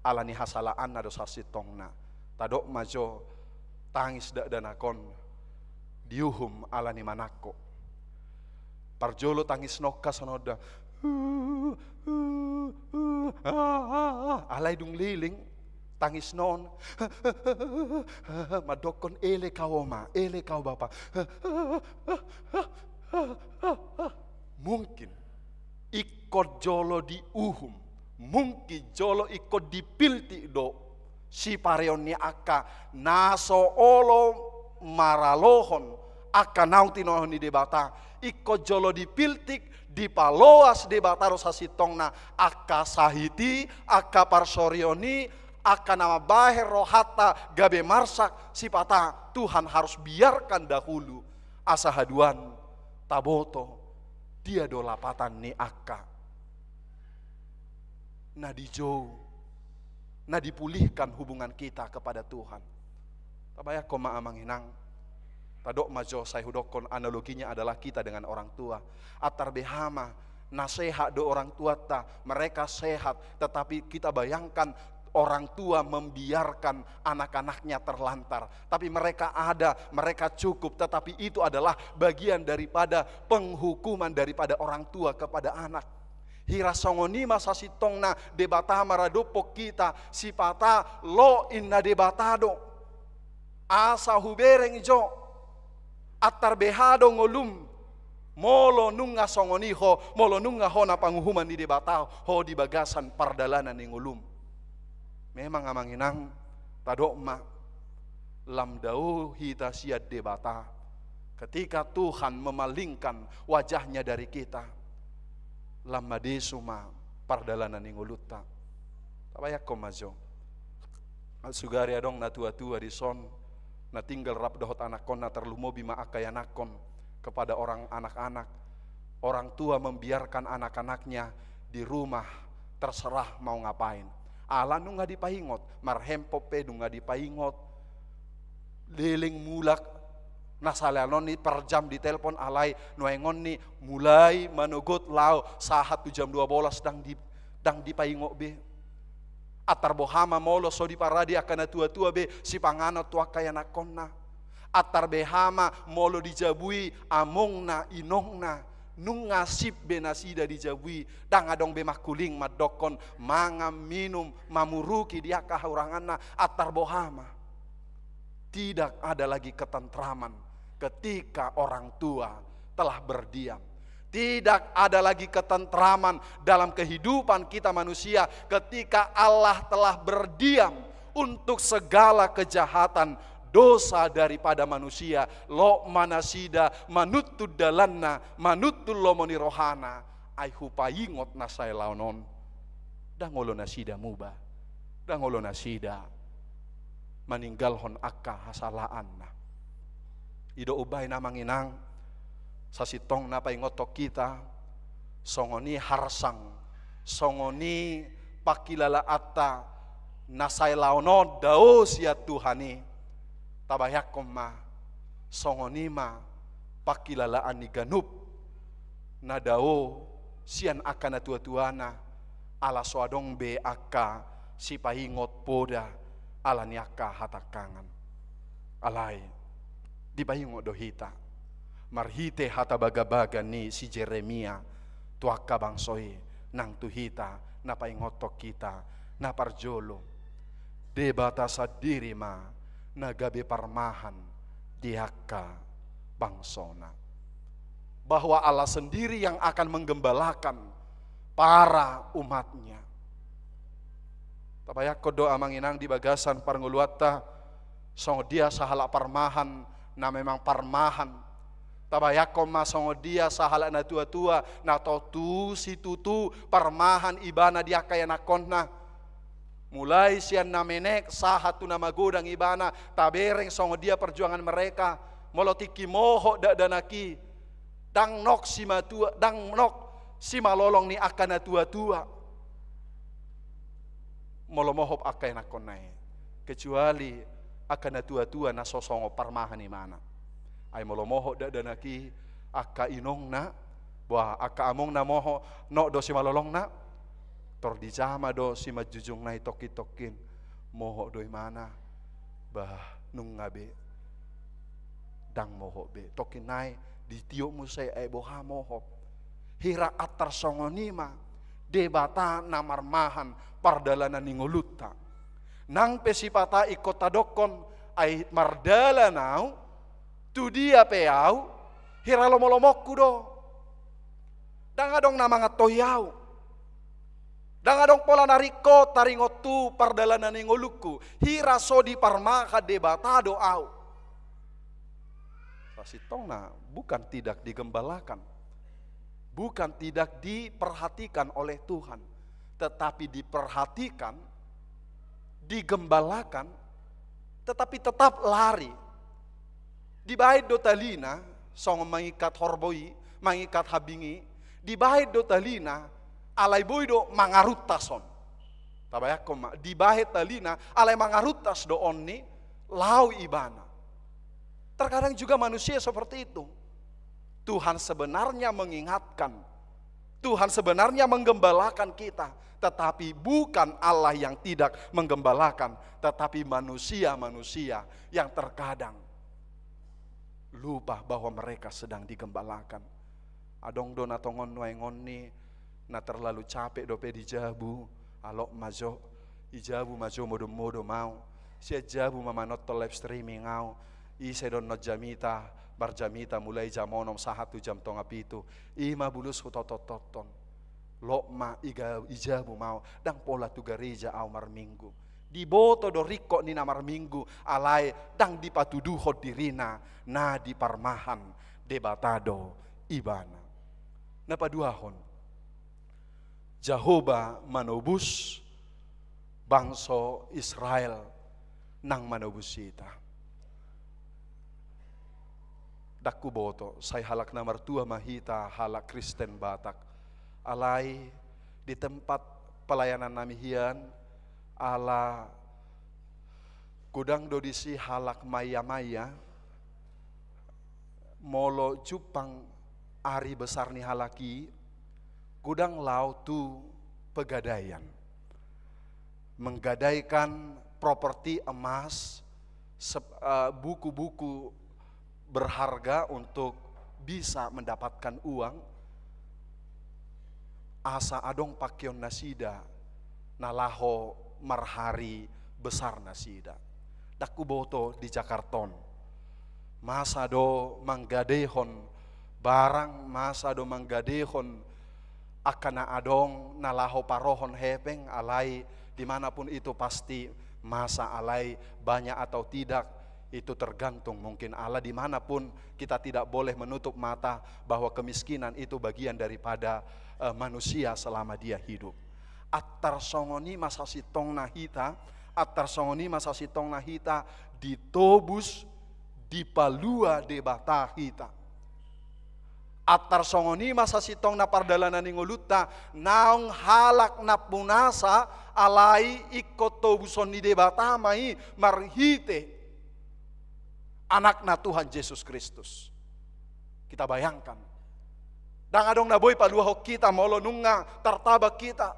ala ni hasalaanna do sasintongna. Tadok ma jo tangis dakdanak on diuhum ala ni manangko. Parjolo tangis nongka songon da. Alai dung leleng tangis non. Mandokkon ele kau oma, ele kau bapa. Mungkin ingkon jolo diuhum, mungkin jolo ingkon dipiltik do sipareon ni angka na so olo maralohon angka naung tinohon ni Debata. Ingkon jolo dipiltik, dipaloas Debata do sasintongna angka sahit i, angka parsorion i, angka na mambahen rohanta gabe marsak, sipata Tuhan harus biarkan dahulu, asa haduan taboto dia do lapatan ni angka na dijou, na dipulihkan hubungan kita kepada Tuhan. Tabayangkon ma amang inang, tadok ma jo, sai hudokkon analoginya adalah kita dengan orang tua. Antar beha ma, na sehat do orang tuanta, mereka sehat, tetapi kita bayangkan orang tua membiarkan anak-anaknya terlantar. Tapi mereka ada, mereka cukup, tetapi itu adalah bagian daripada penghukuman daripada orang tua kepada anak. Hira songon i ma sasintongna Debata maradophon hita, sipata lo inna Debata do. Asa hubereng jo. Antar beha do ngolum. Molo nunga songon i ho, molo nunga hona panguhuman ni Debata ho di bagasan pardalanan ni ngolum. Memang amang inang, tadok ma, lam dao hita sian Debata. Ketika Tuhan memalingkan wajahnya dari kita, lam madesu ma pardalanan ni ngolunta. Tabayangkon ma jo. Sugari adong natua-tua dison, na tinggal rap dohot anakhonna, tarlumobi ma angka ianakhon, kepada orang anak-anak. Orang tua membiarkan anak-anaknya di rumah, terserah mau ngapain. Ala nunga dipaingot, marhempon pe nunga dipaingot. Leleng mulak, na salelengon i per jam ditelpon, alai nuaeng on i mulai manogot laho sahat tu jam dua bolas ndang di, ndang dipaingot be. Antar boha ma molo so diparade angka natua-tua be sipanganon tu angka ianakhonna. Antar beha ma molo dijabui amongna, inongna, nunga sip be nasida dijabui, ndang adong be mangkuling mandokkon mangan, minum, mamuruki di angka hahuranganna, antar boha ma. Tidak ada lagi ketentraman ketika orang tua telah berdiam. Tidak ada lagi ketentraman dalam kehidupan kita manusia ketika Allah telah berdiam untuk segala kejahatan dosa daripada manusia. Lok ma nasida manuntun dalanna, manuntun lomo ni rohana. Ai hupaingot na sai laon on. Ndang olo nasida muba. Ndang olo nasida maninggalhon angka hasalaanna. I do umbahen amang inang, sasintongna paingothon hita, songon i harsang, songon i pangkilalaanta na sai laon on dao sian Tuhan i, tabayangkon ma, songon i ma pangkilalaan ni ganup na dao sian angka natuatuana, ala so adong be angka sipaingot poda ala ni angka hatangkangan. Alai, dipaingot do hita marhite hata bagabaga ni si Jeremia tu angka bangso i, nang tu hita na paingothon hita na parjolo. Debata sandiri ma na gabe parmahan di angka bangsona. Bahwa Allah sendiri yang akan menggembalakan para umatnya. Tabayangkon do amang inang di bagasan parngoluanta, songon dia sahalak parmahan na memang parmahan. Tabayangkon ma songon dia sahalak natuatua na tontu situtu parmahan ibana di angka ianakhonna. Mulai sian na menek sahat tu na magodang ibana, tabereng songon dia perjuangan mereka. Molo tingki mohop dakdanak i, ndang nok simatua, ndang nok simalolong ni angka natuatua. Molo mohop angka ianakhonna i, kecuali angka natuatua na so songon parmahan ibana. Ai molo mohop dakdanak i, angka inongna, boha, angka amongna mohop, nok do simalolongna, tor dijama do simanjujungna i tongkintongkin. Mohop do ibana, bah, nunga be. Ndang mohop be. Tongkin nai ditiop muse, ai boha mohop. Hira antar songon i ma Debata na marmahan pardalanan ni ngolunta. Nang pe sipata ingkon tadokkon, ai mardalan ahu, tu dia pe ahu, hira lomolomongku do. Ndang adong na mangantohi ahu. Ndang adong pola na ringkot taringot tu pardalanan ni ngolungku, hira so diparmahan Debata do ahu. Sasintongna bukan tidak digembalakan, bukan tidak diperhatikan oleh Tuhan, tetapi diperhatikan, digembalakan, tetapi tetap lari. Dibahen do talina, songon mangikat horbo i, mangikat hambing i, dibahen do talina, alai boi do mangaruntas on. Tabayangkon ma, dibahen talina, alai mangaruntas do on ni, laho ibana. Terkadang juga manusia seperti itu. Tuhan sebenarnya mengingatkan, Tuhan sebenarnya menggembalakan kita, tetapi bukan Allah yang tidak menggembalakan, tetapi manusia-manusia yang terkadang lupa bahwa mereka sedang digembalakan. Adong do na tongon nuaeng on ni na terlalu capek dope di jabu, alok ma jo, i jabu ma jo modom-modom ahu, sian jabu ma manonton live streaming ahu, i sai dohonon jamita, marjamita mulai jam onom sahat tu jam tonga pitu, i ma bulus hutontontonton. Lok ma i ga-, i jabu ma ahu, ndang pola tu gareja ahu marminggu. Diboto do ringkot ni na marminggu, alai ndang dipatuduhon dirina na diparmahan Debata do ibana. Na paduahon, Jahowa manobus bangso Israel nang manobus hita. Ndang huboto, sai halak na martua ma hita, halak Kristen Batak. Alai di tempat pelayanan nami hian, ala godang do disi halak maia-maia, molo jumpang ari besar ni halak i, godang laho tu pegadaian. Menggadaikan properti emas, sep-, eh, buku-buku berharga untuk bisa mendapatkan uang, asa adong pakeon nasida na laho marhari besar nasida. Ndang huboto di Jakarta on, masa do manggadaihon Barang masa do manggadehon angka na adong na laho parohon hepeng, alai dimanapun itu pasti masa, alai banyak atau tidak itu tergantung mungkin, ala dimanapun kita tidak boleh menutup mata bahwa kemiskinan itu bagian daripada, eh, manusia selama dia hidup. Antar songon i ma sasintongna hita, antar songon i ma sasintongna hita ditobus, dipalua Debata hita. Antar songon i ma sasintongna pardalanan ni ngolunta, naung halak na punasa, alai ingkon tobuson ni Debata ma i marhite Anakna Tuhan Jesus Kristus. Kita bayangkan, ndang adong na boi paluahon hita molo nunga tartabang hita.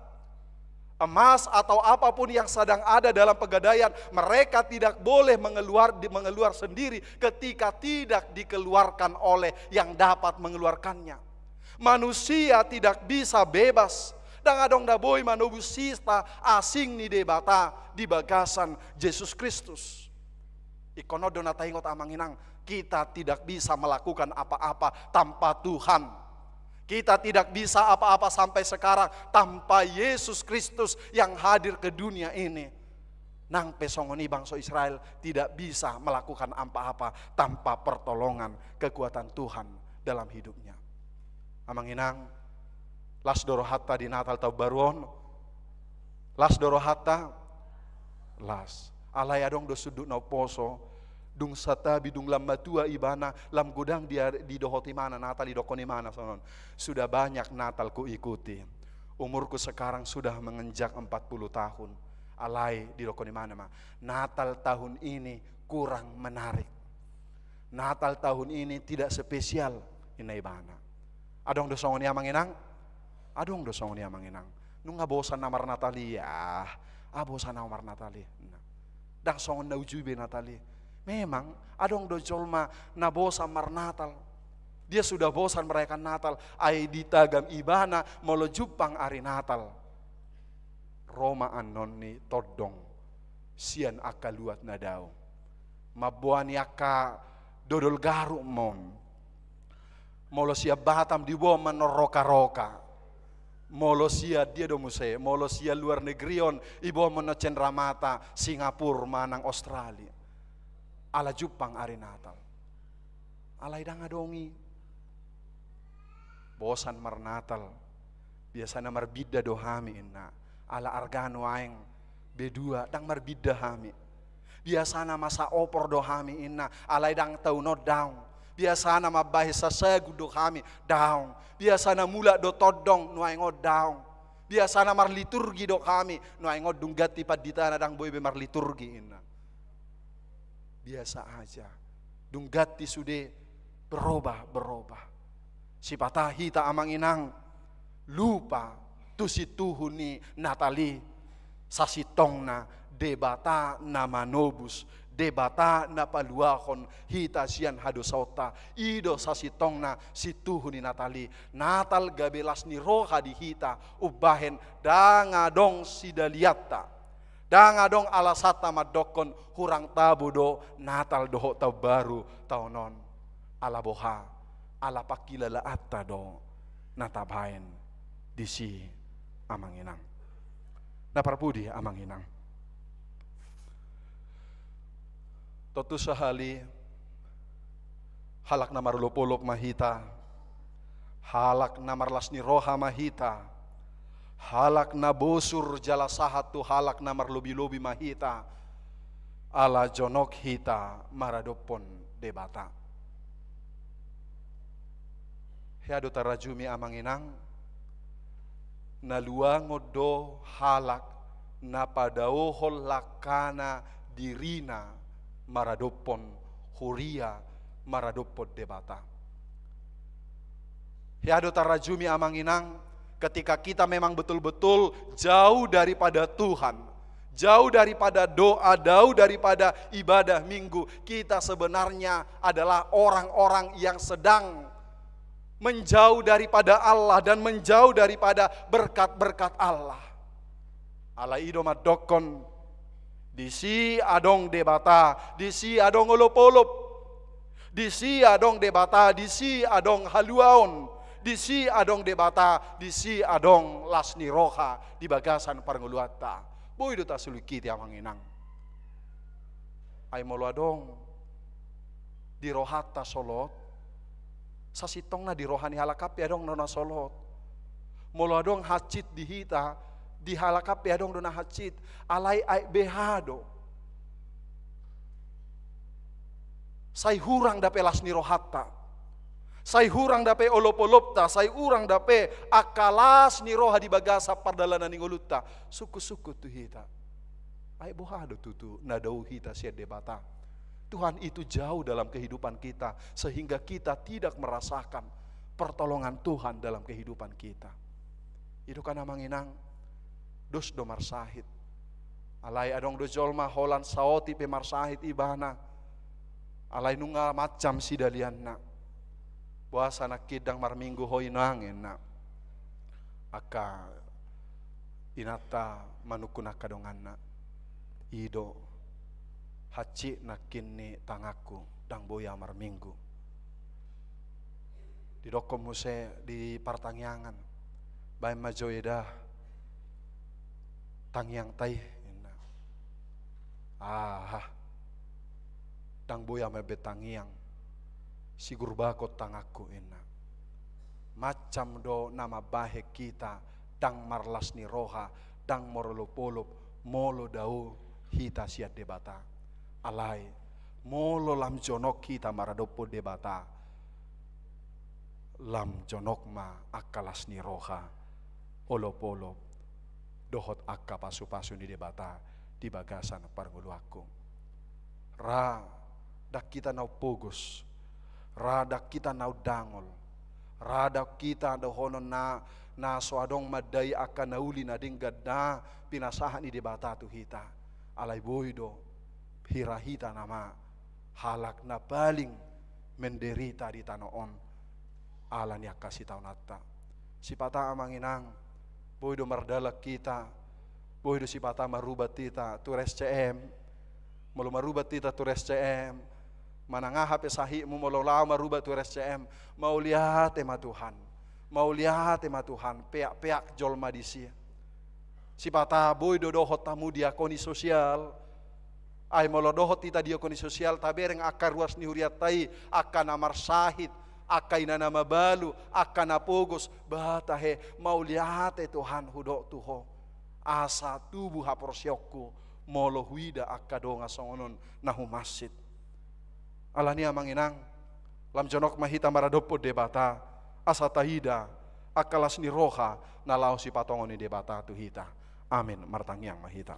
Emas atau apapun yang sedang ada dalam pegadaian, mereka tidak boleh mengeluar, di-, mengeluar sendiri ketika tidak dikeluarkan oleh yang dapat mengeluarkannya. Manusia tidak bisa bebas. Ndang adong na boi manobus hita asing ni Debata di bagasan Jesus Kristus. Ingkon on do na taingot, amang inang, kita tidak bisa melakukan apa-apa tanpa Tuhan. Kita tidak bisa apa-apa sampai sekarang tanpa Yesus Kristus yang hadir ke dunia ini. Nang pe songon i bangso Israel tidak bisa melakukan apa-apa tanpa pertolongan, kekuatan Tuhan dalam hidupnya. Amang inang, las do rohanta di Natal Taon Baru on? Las do rohanta? Las. Alai adong do sundut na umposo, dung santabi, dung lam matua ibana, lam godang dia-, didohot ibana Natal, didokkon ibana songon on: Sudah banyak Natal kuikuti. Umurku sekarang sudah menginjak empat puluh tahun. Alai didokkon ibana ma, Natal tahun ini kurang menarik. Natal tahun ini tidak spesial, ninna ibana. Adong do songon i, amang inang? Adong do songon i, amang inang. Nunga bosan na marnatal i, ah, ah, bosan na marnatal i. Nah. Ndang songon na uju be Natal i. Memang, adong do jolma na bosan marnatal. Dia sudah bosan merayakan Natal, ai ditagam ibana molo jumpang ari Natal. Ro ma annon ni tondong sian angka luat na dao. Mamboan ni angka dodol garu ma on. Molo sian Batam diboan ma annon roka-roka. Molo sian dia do muse, molo sian luar negeri on, diboan ma annon cenderamata, Singapura manang Australia. Ala jumpang ari Natal. Alai ndang adong i. Bosan marnatal. Biasana marbinda do hami, inna. Ala arga nuaeng be dua, ndang marbinda hami. Biasana masa opor do hami, inna. Alai ndang taon on daong. Biasana mambahen sasagun do hami, daong. Biasana mulak do tondong, nuaeng on daong. Biasana marliturgi do hami, nuaeng on dung ganti panditana ndang boi be marliturgi, inna. Biasa aja. Dung ganti sude, berubah, berubah. Sipata hita, amang inang, lupa tu situhu ni Natal i. Sasintongna Debata na manobus, Debata na paluahon hita sian hadosaonta. I do sasintongna situhu ni Natal i. Natal gabe las ni roha di hita, umbahen ndang adong sidalianta. Ndang adong alasanta mandokkon hurang tabo do Natal dohot Taon Baru taon on. Ala boha? Ala pangkilalaanta do na tabaen disi, amang inang. Na parpudi, amang inang. Tontu sahali, halak na marolopolop ma hita, halak na marlas ni roha ma hita, halak na bosur jala sahat tu halak na marlobilobi ma hita, ala jonok hita maradophon Debata. Hea do tarajumi, amang inang, na luangon do halak na padaohon langkana dirina maradophon huria, maradophon Debata. Hea do tarajumi, amang inang, ketika kita memang betul-betul jauh daripada Tuhan, jauh daripada doa, jauh daripada ibadah Minggu, kita sebenarnya adalah orang-orang yang sedang menjauh daripada Allah dan menjauh daripada berkat-berkat Allah. Alai i do mandokkon, disi adong Debata, disi adong olopolop. Disi adong Debata, disi adong haluaon, disi adong Debata, disi adong las ni roha di bagasan parngoluanta. Boi do tasulingkiti, amang inang. Ai molo adong di rohanta solot, sasintongna di roha ni halak an pe adong do na solot. Molo adong hansit di hita, di halak an pe adong do na hansit. Alai aek beha do. Sai hurang dope las ni rohanta. Sai hurang dope olopolopta, sai hurang dope angka las ni roha di bagasan pardalanan ni ngolunta. Sungkunsungkun tu hita. Aek boha do tutu na dao hita sian Debata? Tuhan itu jauh dalam kehidupan kita, sehingga kita tidak merasakan pertolongan Tuhan dalam kehidupan kita. I do kan, amang inang, dos do marsahit. Alai adong do jolma holan saotik pe marsahit ibana. Alai nunga macam sidalianna. Boasa nangkin ndang marminggu ho, inang, ninna angka inanta manungkun angka donganna. I do, hansit nangkin ni tanganku, ndang boi au marminggu. Didokkon muse di partangiangan, baen ma jo eda tangiangta i, ninna. Aha, ndang boi au mambaen tangiang, sigurbakon tanganku, ninna. Macam do na mambahen hita ndang marlas ni roha, ndang marolopolop, molo dao hita sian Debata. Alai, molo lam jonok hita maradophon Debata, lam jonok ma angka las ni roha, olopolop, dohot angka pasupasu ni Debata di bagasan parngoluanku. Ra ndang hita na umpogos, ra ndang hita na undangol, ra ndang hita dohonon na, na so adong mandai angka na uli na denggan na pinasahat ni Debata tu hita. Alai boi do, hira hita nama halak na paling menderita di tano on ala ni angka sitaonanta. Sipata, amang inang, boi do mardalan hita, boi do sipata marubat hita tu R S C M. Molo marubat hita tu R S C M, manang aha pe sahitmu, molo laho marubat tu R S C M, mauliate ma Tuhan. Mauliate ma Tuhan, peak-peak jolma disi. Sipata boi do dohot hamu diakoni sosial. Ai molo dohot hita diakoni sosial, tabereng angka ruas ni hurianta i, angka na marsahit, angka ina na mabalu, angka na pogos, ba tahe, mauliate Tuhan hudok tu Ho. Asa tubu haporseaonku molo huida angka dongan songon on na humansit. Alani i, amang inang, lam jonok ma hita maradophon Debata, asa taida angka las ni roha na laho sipatongon ni Debata tu hita. Amin. Martangiang ma hita.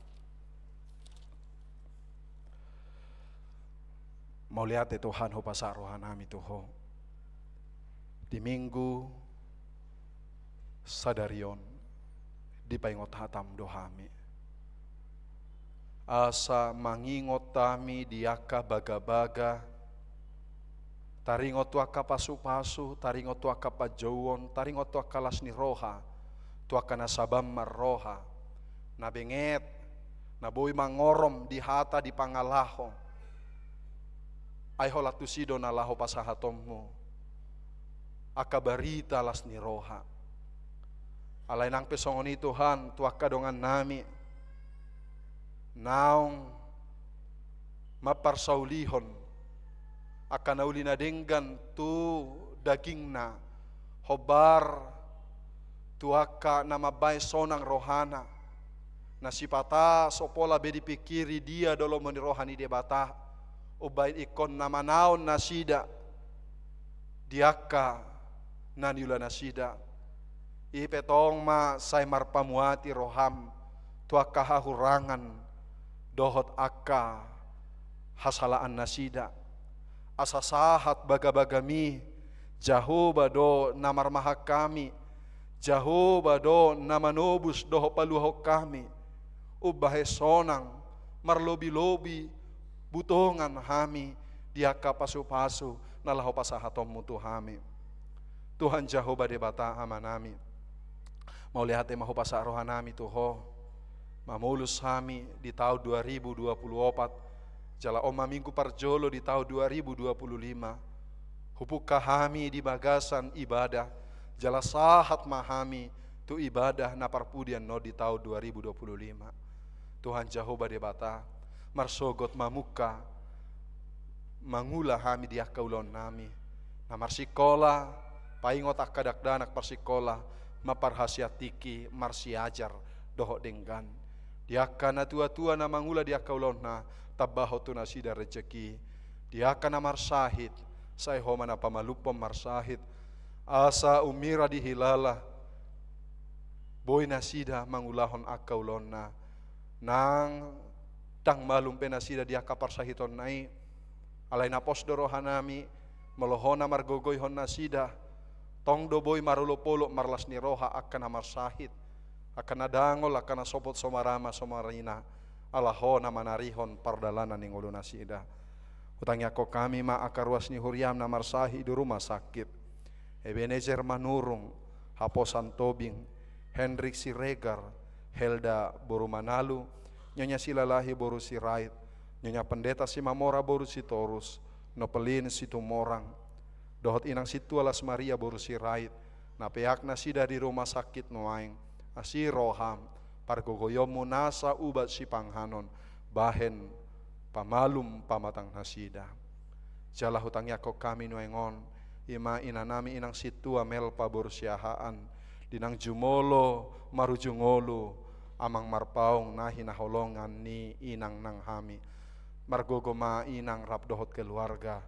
Mauliate Tuhan, hupasahat rohanami tu Ho. Di Minggu sadari on, dipaingot hataM do hami. Asa mangingot hami di angka bagabaga, taringot tu angka pasupasu, taringot tu angka panjouon, taringot tu angka las ni roha, tu angka na saban marroha, na benget, na boi mangorom di hata, di pangalaho. Ai holan tusi do na laho pasahatonMu angka barita las ni roha. Alai nang pe songon i Tuhan, tu angka dongannami naung mamparsaulihon angka na uli na denggan tu dagingna, hombar tu angka na mambahen sonang rohana, na sipata so pola be dipingkiri dia do lomo ni roha ni Debata, umbahen ingkon na manaon nasida di angka na niula nasida. I pe tong ma sai marpamuati rohaM tu angka hahurangan dohot angka hasalaan nasida. Asa sahat bagabagaMi, Jahowa do na marmahan hami, Jahowa do na manobus dohot paluahon hami, umbahen sonang marlobilobi butongan hami di angka pasupasu na laho pasahatonMu tu hami. Tuhan Jahowa Debata Amanami, mauliate ma hupasahat rohanami tu Ho, mamolus hami di taon dua ribu dua puluh opat, jala on ma minggu parjolo di taon dua ribu dua puluh lima. Pupungka hami di bagasan ibadah, jala sahat ma hami tu ibadah na parpudi annon di taon dua ribu dua puluh lima. Tuhan Jahowa Debata, marsogot mamungka mangula hami di angka ulaonnami. Na marsikola, paingot angka dakdanak parsikola, mamparhasiat tingki marsiajar dohot denggan. Di angka na tua-tua na mangula di angka ulaonna, tambahon tu nasida rejeki. Di angka na marsahit, sai Ho ma na pamalumhon marsahit. Asa umira dihilala, boi nasida mangulahon angka ulaonna. Nang ndang malum pe nasida di angka parsahitonna i, alai na pos do rohanami, molo Ho na margogoihon nasida, tong do boi marolopolop marlas ni roha angka na marsahit, angka na dangol, angka na sopot so marama so marina, ala Ho na manarihon pardalanan ni ngolu nasida. Hutangiangkon hami ma angka ruas ni huriaM na marsahit di rumah sakit. Ebenezer Manurung, Haposan Tobing, Hendrik Siregar, Helda boru Manalu, Nyonya Silalahi boru Sirait, Nyonya Pendeta Simamora boru Sitorus, Nopelin Situmorang, dohot Inang Sintua Las Maria boru Sirait, na peak nasida di rumah sakit nuaeng, asi rohaM, pargogoionMu nasa ubat sipanghanon, bahen pamalum pamatang nasida. Jala hutangiangkon hami nuaeng on, i ma inanami Inang Sintua Melpa boru Siahaan, di nang jumolo marujung ngolu, amang marpaung na hinaholongan ni inang nang hami. Margogo ma inang rap dohot keluarga,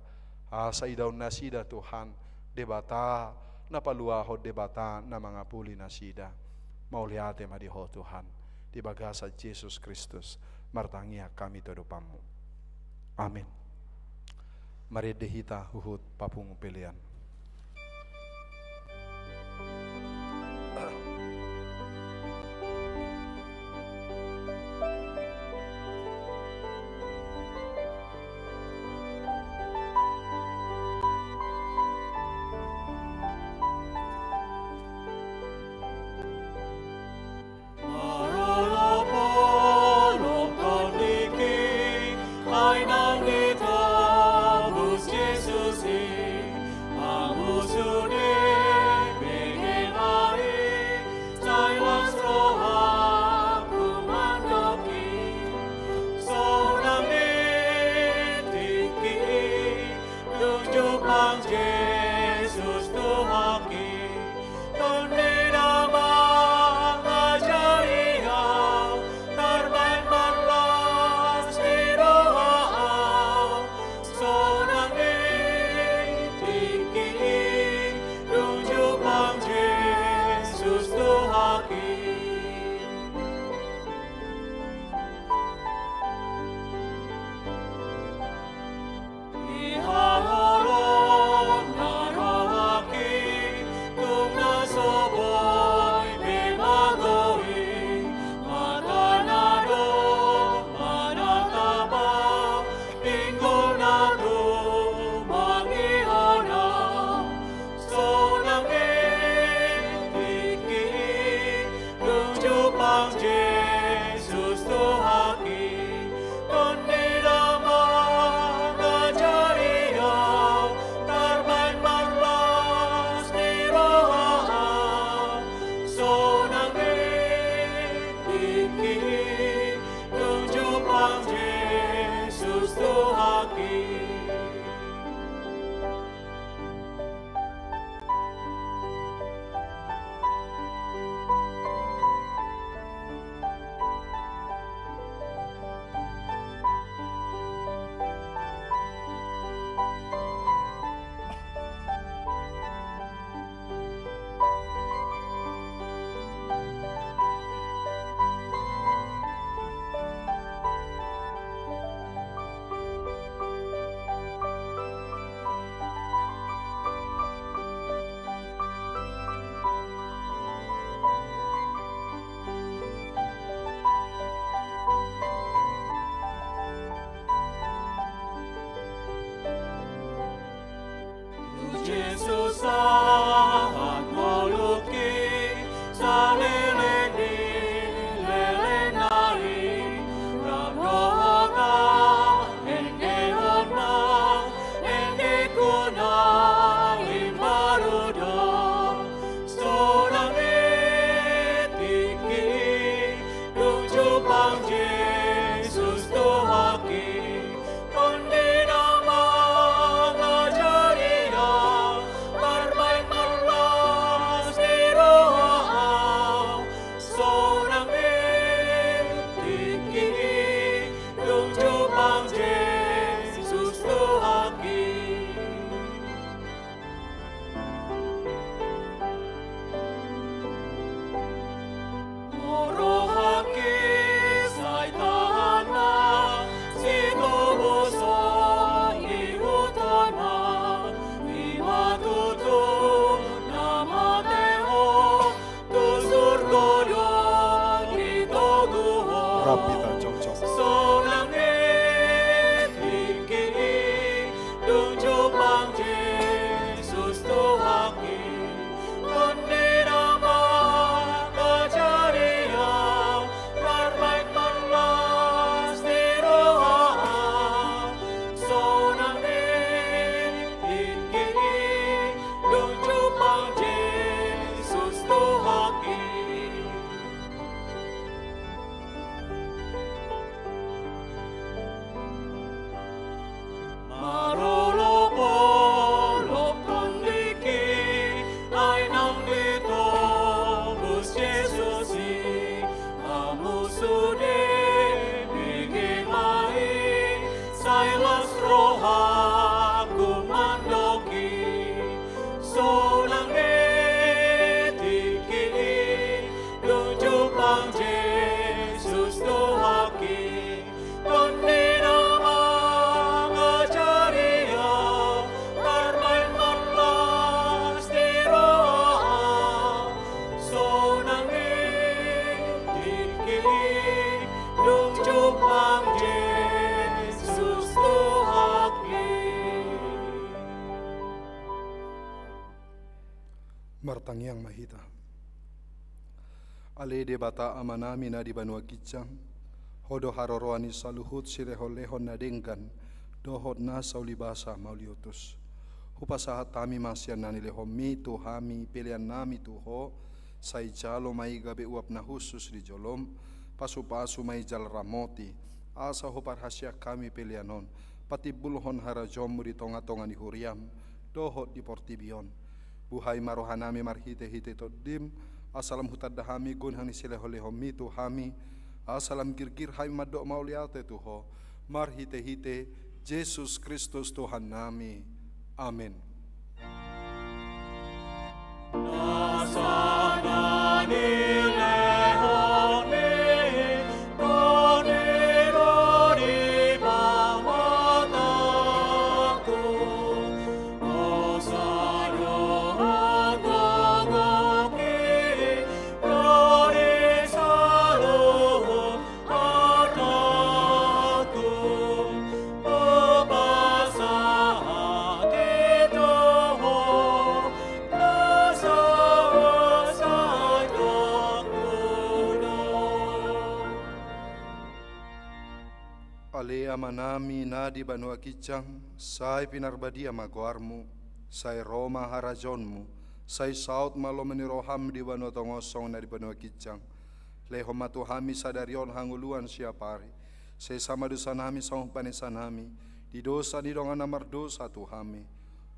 asa idaon nasida Tuhan, Debata na paluahon, Debata na mangapuli nasida. Mauliate ma di Ho Tuhan, di bagasan Jesus Kristus, martangiang hami tu adopanMu. Amin. Marende hita huhut papungu pelean. Tangiang ma hita. Ale Debata Amanami na di banua ginjang, Ho do haroroan ni saluhut silehonlehon na denggan dohot na saulibasa mauliutus. Hupasahat hami ma sian na nilehonMi tu hami peleannami tu Ho, sai jalo ma i gabe uap na hushus di joloM, pasupasu ma i jala ramoti, asa huparhaseang hami pelean on patimbulhon harajaonMu di tongatonga ni huriaM dohot di portibi on. Buhai ma rohanami marhitehite TondiM, asa lam hutanda hami gunang ni silehonlehonMi tu hami, asa lam girgir hami mandok mauliate tu Ho, marhitehite Jesus Kristus Tuhannami. Amen. Ale Amanami na di banua ginjang, sai pinarbadia ma goarMu, sai ro ma harajaonMu, sai saut ma lomo ni rohaM di banua tonga on songon na di banua ginjang. Lehon ma tu hami sadari on hangoluan siapari. Sesa ma dosanami songon panesanami di dosa ni dongan na mardosa tu hami.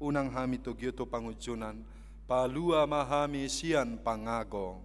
Unang hami togihon tu pangunjunan, palua ma hami sian pangago.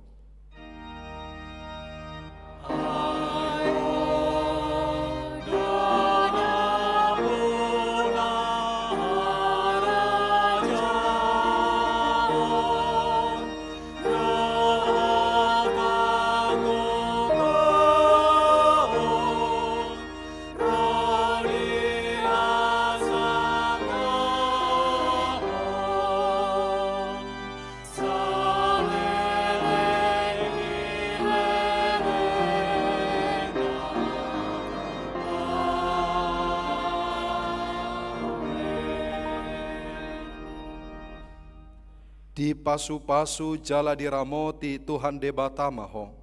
Dipasupasu jala diramoti Tuhan Debata ma ho.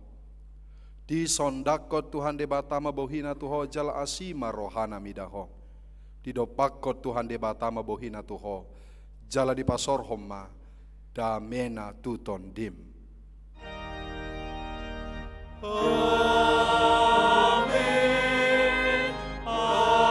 Disondangkon Tuhan Debata ma bohiNa tu ho jala asi ma rohaNa mida ho. Didompakkon Tuhan Debata ma bohiNa tu ho jala dipasorhon ma dameNa tu tondim. Amen. Amen. Amen.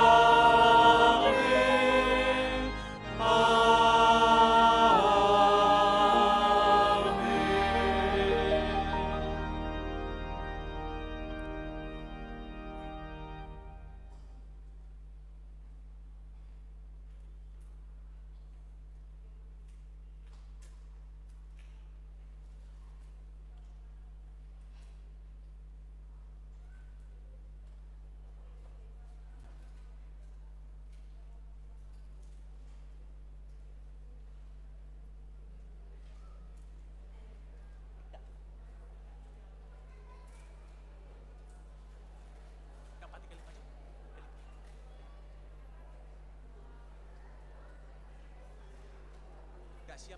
Nggak siap.